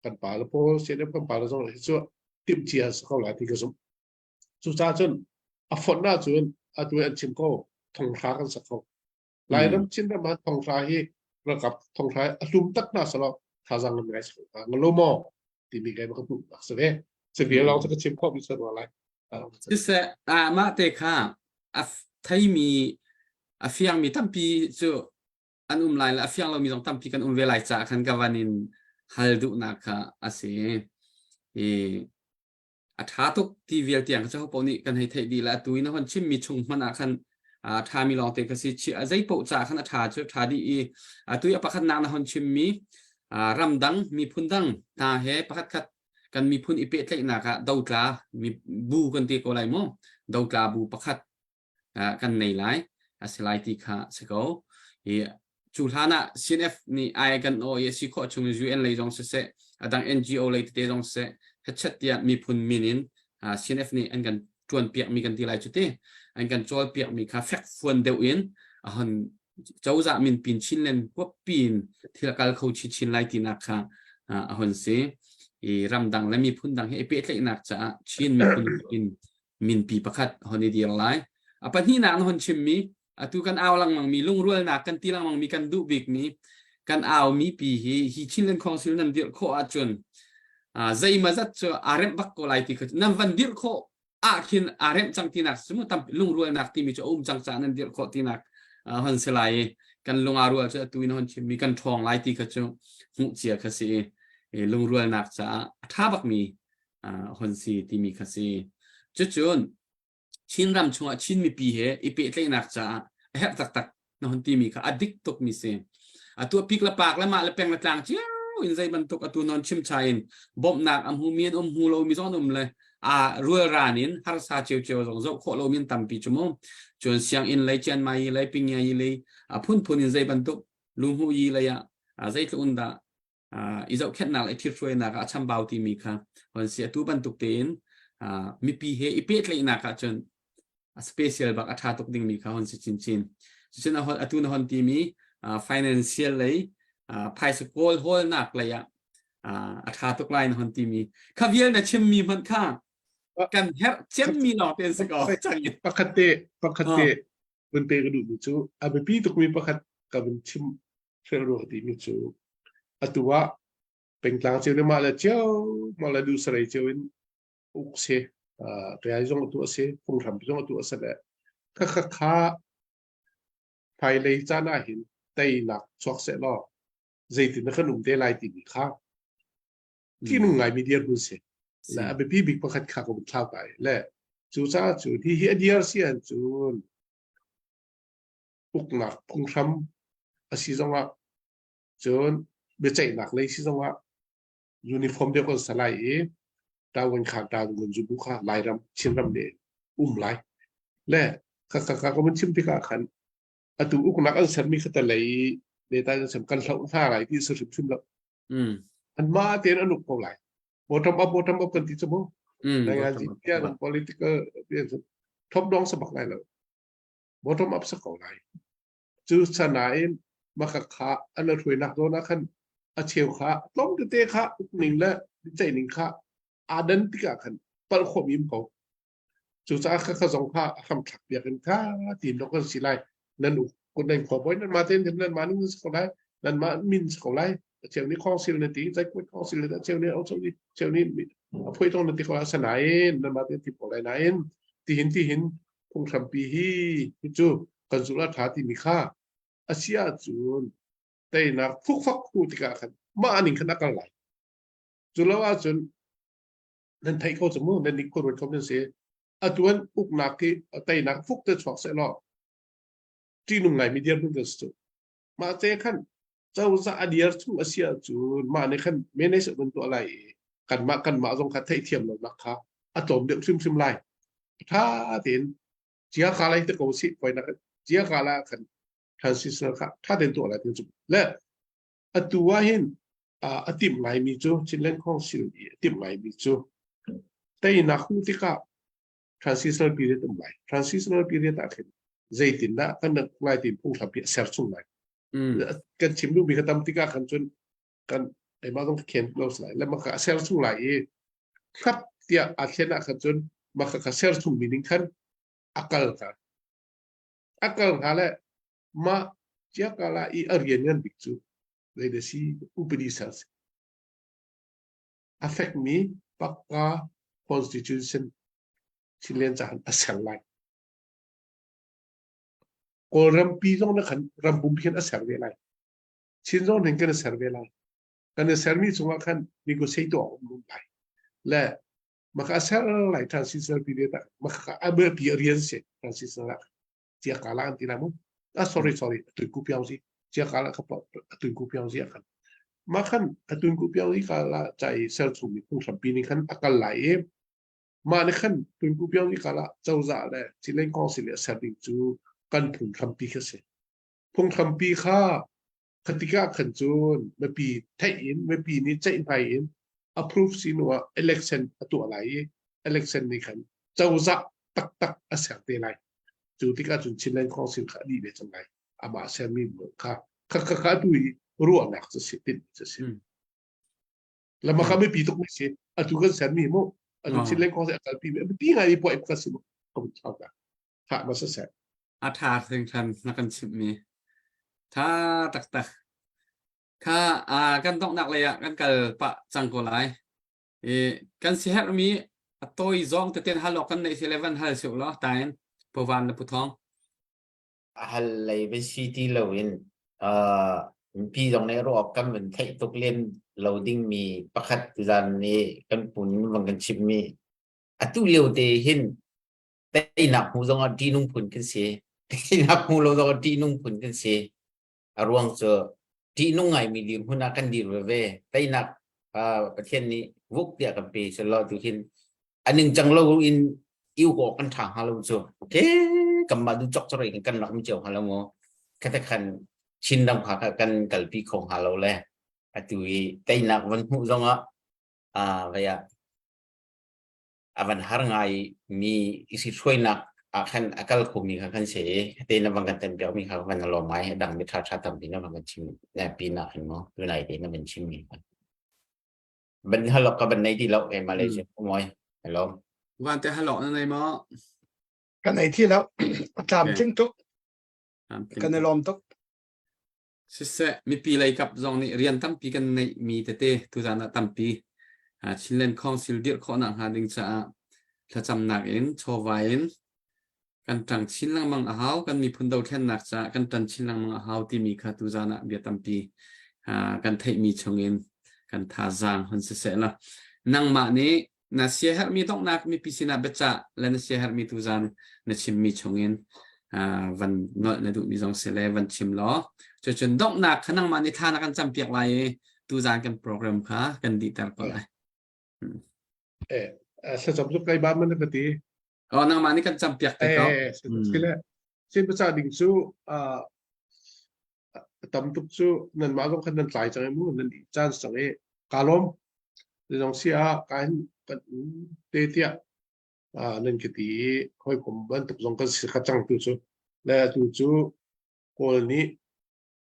kan pa le pawl CNF kan pa le zong hi cu timh cia si ko lai ti ka zumh cu ca cun a fonh ah cun atu an chim ko thonghra kan sak kho Lairam Chinram ah thonghra hi ralkap thonghra a hlum tak hna salo thazang an ngai sa ngalo maw timi kai ka hmuh nak si ve civil lawng cu ka chim khawh mi sa rua lai Siseh ah mah te kha a theimi a fiangmi tampi cu an um lai le a fiang lomi zong tampi kan um ve lai caah khan ka van in hal duhnak kha a si. I a ṭha tuk ti vial tiang kha cu paoh nih kan hei theih dih le atu in a hon chimmi chung hmanh ah khan a ṭhami lawngte kha si a zei paoh caah khan a ṭha cu ṭha dih i atu i a pakhatnak na hon chimmi ramdang miphun dang hna he pakhat khat kan miphun i pehtlaihnak ah dotla mi bu kan ti ko lai mu dotla bu pakhat kan nei lai a si lai ti kha si ko i cu hlan ah CNF nih ai kan aw i a si khawh chung UN lei zong siseh a dang NGO lei tete zong siseh hetchet tiah miphun min in CNF nih an kan tuan piak mi kan ti lai cu ti an kan cawl piak mi kha fek fuan deuh in a hon cozah min pin Chinland huappi in thil kal kho chin chin lai tinak kha a hon si i ramdang le miphun dang he i pehtlaihnak caah Chin miphun in minpi pakhat hon i dir lai. A pahnihnak na hon chimmi atu kan au lengmangmi lungrualnak kan ti lengmangmi kan duh bikmi kan aumi pi hi hi Chinland Council nan dirh khawh ahcun zeimazat cu aa remh bak ko lai ti kha nan van dirh khawh. Ah khin aa remh cang tinak cu mu tam lungrualnak timi cu a um cang caah nan dirh khawh tinak hon si lai i kan lung aa rual cu atu in hon chimmi kan ṭhawng lai ti kha cu hmuh cia kha si i lungrualnak caah a ṭha bakmi hon si timi kha si. Cucun Chinram chungah Chin mipi he i pehtlaihnak caah a herh taktak na hun timi kha a dik tukmi si. Atu a pik le pak le mah le peng le tlang cio in zei bantuk atu non chimcha in bawmhnak a hmumi an um hmu lomi zong an um le a rualran in harsa ciocio zong zoh khawh lomi an tampi cu mu. Cun sianginn lei Chiang Mai lei Pingyai lei a phunphun in zei bantuk luhmu yi lei ah zeitluk in dah i zohkhenhnak le thithruainak ah a chambau timi kha hon si atu bantuk tein mipi he i pehtlaihnak ah cun a special bak a tha tuk dingmi kha hon si chinchin cucun atu na hon timi financial lei phaisa kawl hawlnak lei ah a tha tuk lai na hon timi kha vial na chimmi hmanh kha kan herh cemmi lawng te si ko pakhat te pakhat te vun pe ka duhmi cu a biapi tukmi pakhat ka vun chim hrelh rua timi cu atu ah pengtlang cio nih mah le cio mah le duh sarei cio in uk si kai zong atu a si phunghram zong atu a si le kha kha kha hmailei caan ah hin teinak chuak seh law zeitin na kan um te lai timi kha ṭihnung ngaimi dirhmun si le a biapi bik pakhat kha ka vun thlau kai le cu caah cu hi hi a diar si an cun uknak phunghram a si zongah cun biaceihnak lei si zongah uniform deuh kan sa lai i tawin kha tawin zubu kha Lairam Chinram ne um lai le ka ka ka ka mun chim tikah khan atu uknak an sermi kha ta lei le ta an sem kan hloh hna lai ti su hrim hrim lo an ma tein an uk ko lai bottom up bottom up kan ti chu mu nai ngan ji political top down sa bak lai lo bottom up sa ko lai. Cu sanain maka kha an hruainak zawn ah khan a cheu kha tlawm tete kha ukning le ceih ning kha aa dan tikah khan palh khawh mi um ko. Cucaah kha kha zong kha a hramthlak piak in kha tiin dok kan si lai. Nan uk kun nan khua boy nan ma ten nan ma ning si ko lai nan ma min si ko lai a cheu nih council na ti zai kuat council na cheu nih au cheu nih cheu nih a phoi tong na ti ko lai sanain nan ma ten ti ko lai nain tihin tihin phunghrampi hi hi cu kan zulh a ṭha timi kha a si ahcun teinak fukfak hu tikah khan mah ning khan a kal lai. Cu lo ahcun nan theih ko cu mu nan nih khuaruat kho nan si. Atuan uknak hi teinak fuk te chuak seh law ṭihnung ngaimi dirhmun kan si cu. Mah te khan cozah a dir chung a si ahcun mah nih khan manage an tuah lai i kanmah kanmah zong kha theihthiam lonak kha a tlawm deuh hrimhrim lai. Ṭha tein cia ka lai te ko si poinak cia ka la khan transitional kha ṭha tein tuah lai tin cu le atu ah hin a timh ngaimi cu Chinland Council i a timh ngaimi cu teinak hu tikah transitional period um lai transitional period ah khin zeitindah kan lai tin phunghrampi a ser chung lai kan chim duhmi kha tam tikah khan cun kan keimah zong ka khen close lai le maka a ser chung lai i khrap tiah aa thlen ah khan cun maka kha ser chung mi ning khan a kal ka a kal hnga le mah cia kala i a rian ngan bik cu zei da si upadi ser si a fek mi pakka constitution Chinland cahan a ser lai Kawlrampi zong na khan rampumpi khan a ser ve lai. Chin zong ning kan i ser ve lai. Kan i sermi chungah khan negotiate tuah um lai. Le maka ser lai transitional period ah maka a pi rian si transitional ah cia kala an ti la mu. Ah sorry sorry atun ku piang si cia kala ka atun ku piang si khan. Ma khan atun ku piang si kala chai ser chung mi phung hrampi ni khan akal lai i Mah nih khan Tunku Pyongyang ah cozah le Chinland Council nih a ser ding cu kan phunghrampi kha si. Phunghrampi kha khatik ah khan cun mipi theih in mipi nih ceihmai in approve si hnu ah election a tuah lai i election nih khan cozah taktak a ser te lai. Cu tikah cun Chinland Council kha a dih ve cang lai. Amah sermi kha kha kha kha tu i ruahnak cu si tinh cu si. Lama kha biapi tuk mi si. Atu kan sermi mu. Atu Chinland kong a kalpi mi biapi ngai puai ka si mu. Ka thau ka. Tha ma sa ser. A tha hringhran na kan chimh mi. Tha taktak. Kha kan donghnak lei ah kan kal pah cang ko lai. I kan siherh mi A tawi zong teten hal awk kan neih si le van hal seuh law tain Pawan le Puthong. Hal lei van si ti loin mipi zong nih ruah kan van theih tuk lem lo dingmi pakhat tuzan nih kan pun van kan chimmi atu lio te hin teinak hmu zong ah ṭihnung phun kan si. Teinak hmu lo zong ah ṭihnung phun kan si. A ruang cu ṭihnung ngaimi dirhmun ah kan dir veve. Teinak Pathian nih vuk tiah kan pe selaw tu hin a ningcang lo in iu awk kan ṭha hnga lo cu. Okay, kanmah du cok cor in kan rak mi cio hnga lo maw? Khate khan Chin ram kha kan kalpi kho hnga lo le atu i teinak van hmuh zongah vaya a van har ngai mi isi hruainak ah khan a kal khomi kha kan si i te na van kan tan piak mi kha van lawm ngai dang mi tha tha tampi na van kan chim na pi na khan mo tu nai te na van chim mi kha ban halok ka ban nei ti lo e Malaysia moi hello. Van te halok na nei mo? Kan ei thi lo, tlam tling tuk, kan i lawm tuk. Siseh, mipi lei kap zong nih rian tampi kan neihmi tete tuzan ah tampi Chinland Council dirh khawhnak hnga ding caah thlacamnak in chawva in kan ṭang chin lengmang a hau, kan miphun dothlennak caah kan ṭan chin lengmang a hau timi kha tuzan ah bia tampi kan theihmi chungin kan thazaang hun siseh law nangmah nih na siaherhmi donghnak mipi sinah biacah le na siaherhmi tuzan na chimmi chungin van nolh na duhmi zong si le van chim law cucun donghnak kha nangmah nih thla na kan campiak lai i tuzan kan program kha kan dihter ko lai. Eh, thlacam cu kai ba man ka ti. Oh, nangmah nih kan campiak te ko. Eh, sile sin biacah ding cu tam tuk cu nanmah zong khan nan tlai cang i mu nan i caan cang i kaa lawm. Zong si ah ka hin kan um te tiah nan ka ti i hawikom bantuk zong kan si kha cang tu cu. Le atu cu Kawl nih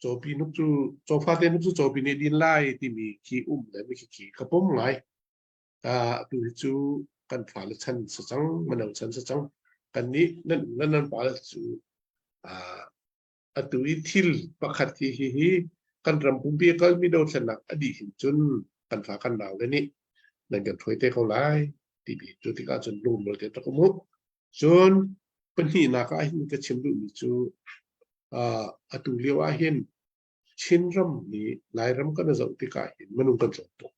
cawpi nuk cu cawfate nuk cu cawpi nih din lai timi khi um le mi khi ka pom ngai. Atu hi cu kan fale chan si cang, mano chan si cang. Kan nih nan nan nan pale cu Atu i thil pakhat hi hihi kan ram pumpi a kalmi dothlennak a dih hin cun kan fa kan nau le nih nan kan hruai te ko lai timi cu tikah cun lungrual te tak um u. Cun pahnihnak ah hin ka chim duhmi cu atu lio ah hin Chinram nih Lairam kan i zoh tikah hin minung kan tlawm tuk.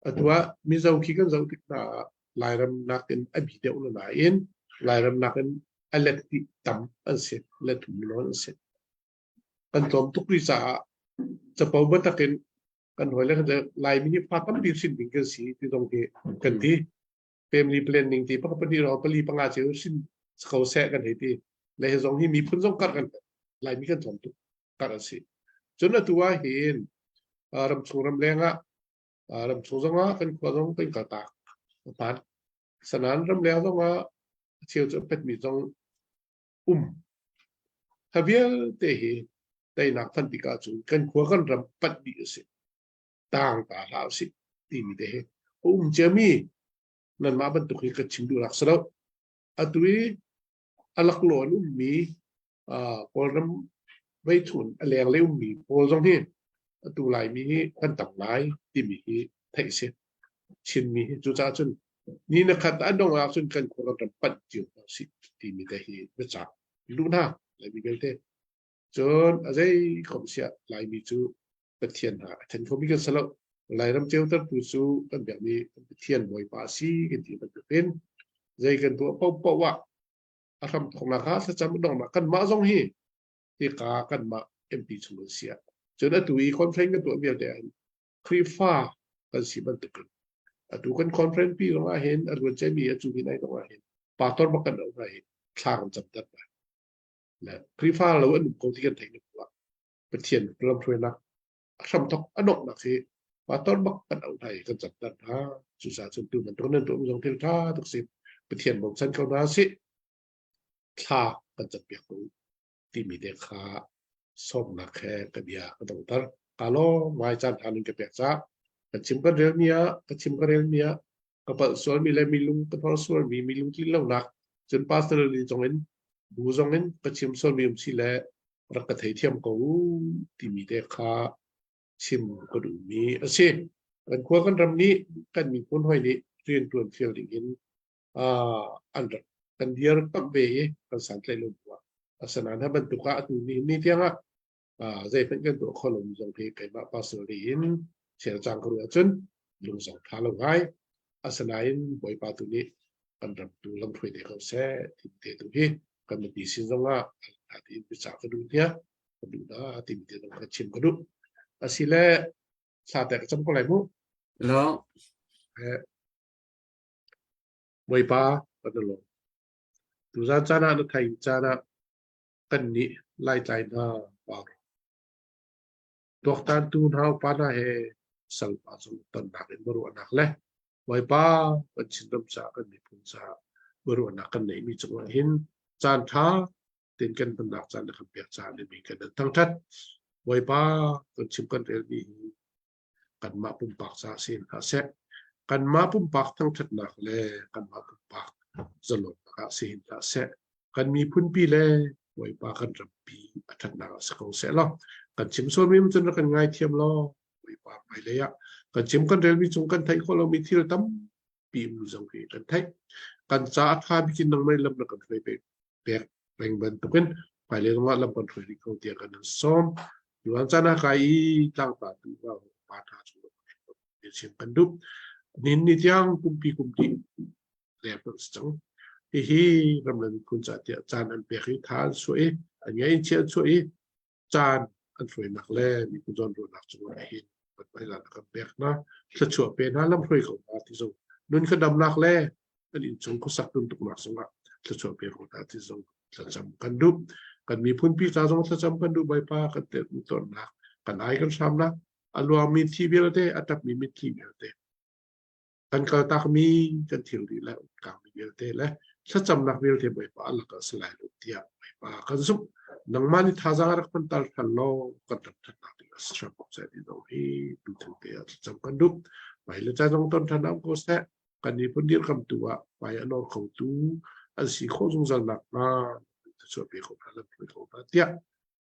Atu ah Mizo khi kan zoh tik hna ah Lairam nakin a bi deuh na nain Lairam nakin a let hnih tam an si, let thum nawn an si. Kan tlawm tuk rih caah capo biatak in kan hawile kan Laimi hi fa tampi hrin ding kan si ti zong hi kan ti. Family planning ti pakhat pahnih ro pali panga ceu hrin ko seh kan hei ti. Le hi zong hi miphun zong karh kan Laimi kan tlawm tuk karh an si. Cun atu ah hin ramchung ramleng ah ramchung zongah kan khua zong kan kaltak hmaan. Sanan ramleng zongah a cheu cu a petmi zong um. Kha vialte hi teinak phan tikah cun kan khua kan ram panh dih a si. Tang ta hlah usih timi te hi a um ciami nanmah bantuk hi ka chim duhnak si lo. Atu i a laklawh an ummi Kawlram veichun a lenglei ummi pawl zong hi atu Laimi hi kan tam lai timi hi theih a si. Chinmi hi cucaah cun ni na khat an dong ahcun kan khua kan ram panh cio hna usih timi te hi biacak luh hna Laimi vialte. Cun a zei kom siah Laimi cu Pathian hna a then khomi kan si lo. Lairam ceutertu cu kan biakmi Pathian Bawipa a si kan ti bantukin zei kan tuah paohpaoh ah a hram thawknak ah thlacam donghnak kanmah zong hi hika kanmah MP chung kan si ah cun atu i conference kan tuah vialte ah Khrihfa kan si bantukin atu kan conference pi zong ah hin a ruan cemi a cu hin ai zong ah hin pastor bak kan auh hna hi thla kan cam ter hna le Khrihfa lo an um ko ti kan theih na Pathian lamhruainak a hramthok a donghnak hi pastor bak kan auh hna i kan cam ter hna. Cucaah cun tu bantuk nan tuah zong thil ṭha tuk si. Pathian bochan ko hna sih. Thla kan campiak ko timi te kha sawmnak he ka bia ka dongter. Ka lawm ngai caan ṭha ning ka pek caah ka chim kan relmi ah ka chim ka relmi ah ka palh sualmi le mi lung ka hnor sualmi mi lungtlin lonak cun pastor li zong in bu zong in ka chim sualmi um si le rak ka theithiam ko u timi te kha chim ka duhmi a si. Kan khua kan ram nih kan miphun hoi nih rian ṭuan fial ding in an rak kan dir tak ve i kan santlaih lo bu ah asinain hi bantuk ah atu ni ni tiang ah zeihmanh kan tuah kho lomi zong hi keimah personally in thil cang ka ruah ahcun lung zong ṭha lo ngai. Asinain Bawipa tu nih kan ram tu lamhruai te ko seh ti te tu hi kan mipi sin zong ah tiin biacah ka duh tiah ka duh na timi te zong ka chim ka duh. Asile thla te ka cam ko lai mu. Lo. Bawipa kan lo. Tuzan caan ah na thai caan ah kan nih Laitlai hna par. Tuaktantu hna upa hna he salpa zong tonnak in biaruahnak le Bawipa kan Chinram caah kan miphun caah biaruahnak kan neihmi cungah hin caan ṭha tein kan hmannak caan le kan pek caah le mi kan in thangṭhat. Bawipa kan chim kan relmi hi kanmah pumpak caah si hna seh. Kanmah pumpak thangṭhatnak le kanmah pumpak zalonnak ah si hna seh. Kan miphunpi le Bawipa kan rampi a ṭhatnak ah si ko seh law kan chim sualmi cun rak kan ngaithiam law Bawipa hmailei ah kan chim kan relmi cung kan theih khawh lomi thil tampi um zong hi kan theih. Kan ca a ṭha bikin nangmah lam na kan hruai pek pek peng bantukin hmailei zongah lam kan hruai rih ko tiah kan in sawm. Tuan caan ah kai i tlangta tu pa hna cu chim kan duh. Nin ni tiang kumpi kumti le kan si cang. Hihi ram le miphun ca tiah caan an pek i tha an suah i an ngai in chia an suah i caan an hruainak le miphun zawnruahnak cungah hin kan hmailan kan pek hna thluachuah pe hna lam hruai ko hna ti zong nun kha damnak le kan innchung khuasak tuntuknak zongah thluachuah pe ko hna ti zong thlacam kan duh kan miphun pi ca zong thlacam kan duh Bawipa kan te tonnak kan ai kan hramnak a luangmi thi vialte a tapmi mitthli vialte kan kaltakmi kan thilri le umkangmi vialte le thlacamnak vialte Bawipa a lakah si lai lo tiah Bawipa kan zumh. Nangmah nih thazaang rak kan tal than law kan rak thatnak ding a si hram ko seh ti zong hi tutan te ah thlacam kan duh. Mai le caan zong ton than am ko seh. Kan miphun dirkamtu ah hmai a nawr khotu an si khawh zungzal nak hnga thluachuah pe ko hna lam hruai ko hna tiah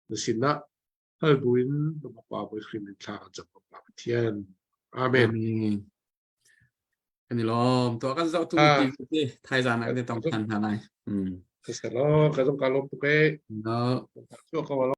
na sinah hal buin na Fapa Bawi Khrih min thla kan cam ko Pathian. Amen. Amen. Kan i lawm. Tuah kan zoh tu ti ti thaizan ah kan i tong than hna lai. Siselaw ka zong ka lawm tuk e. No. Chuak ko.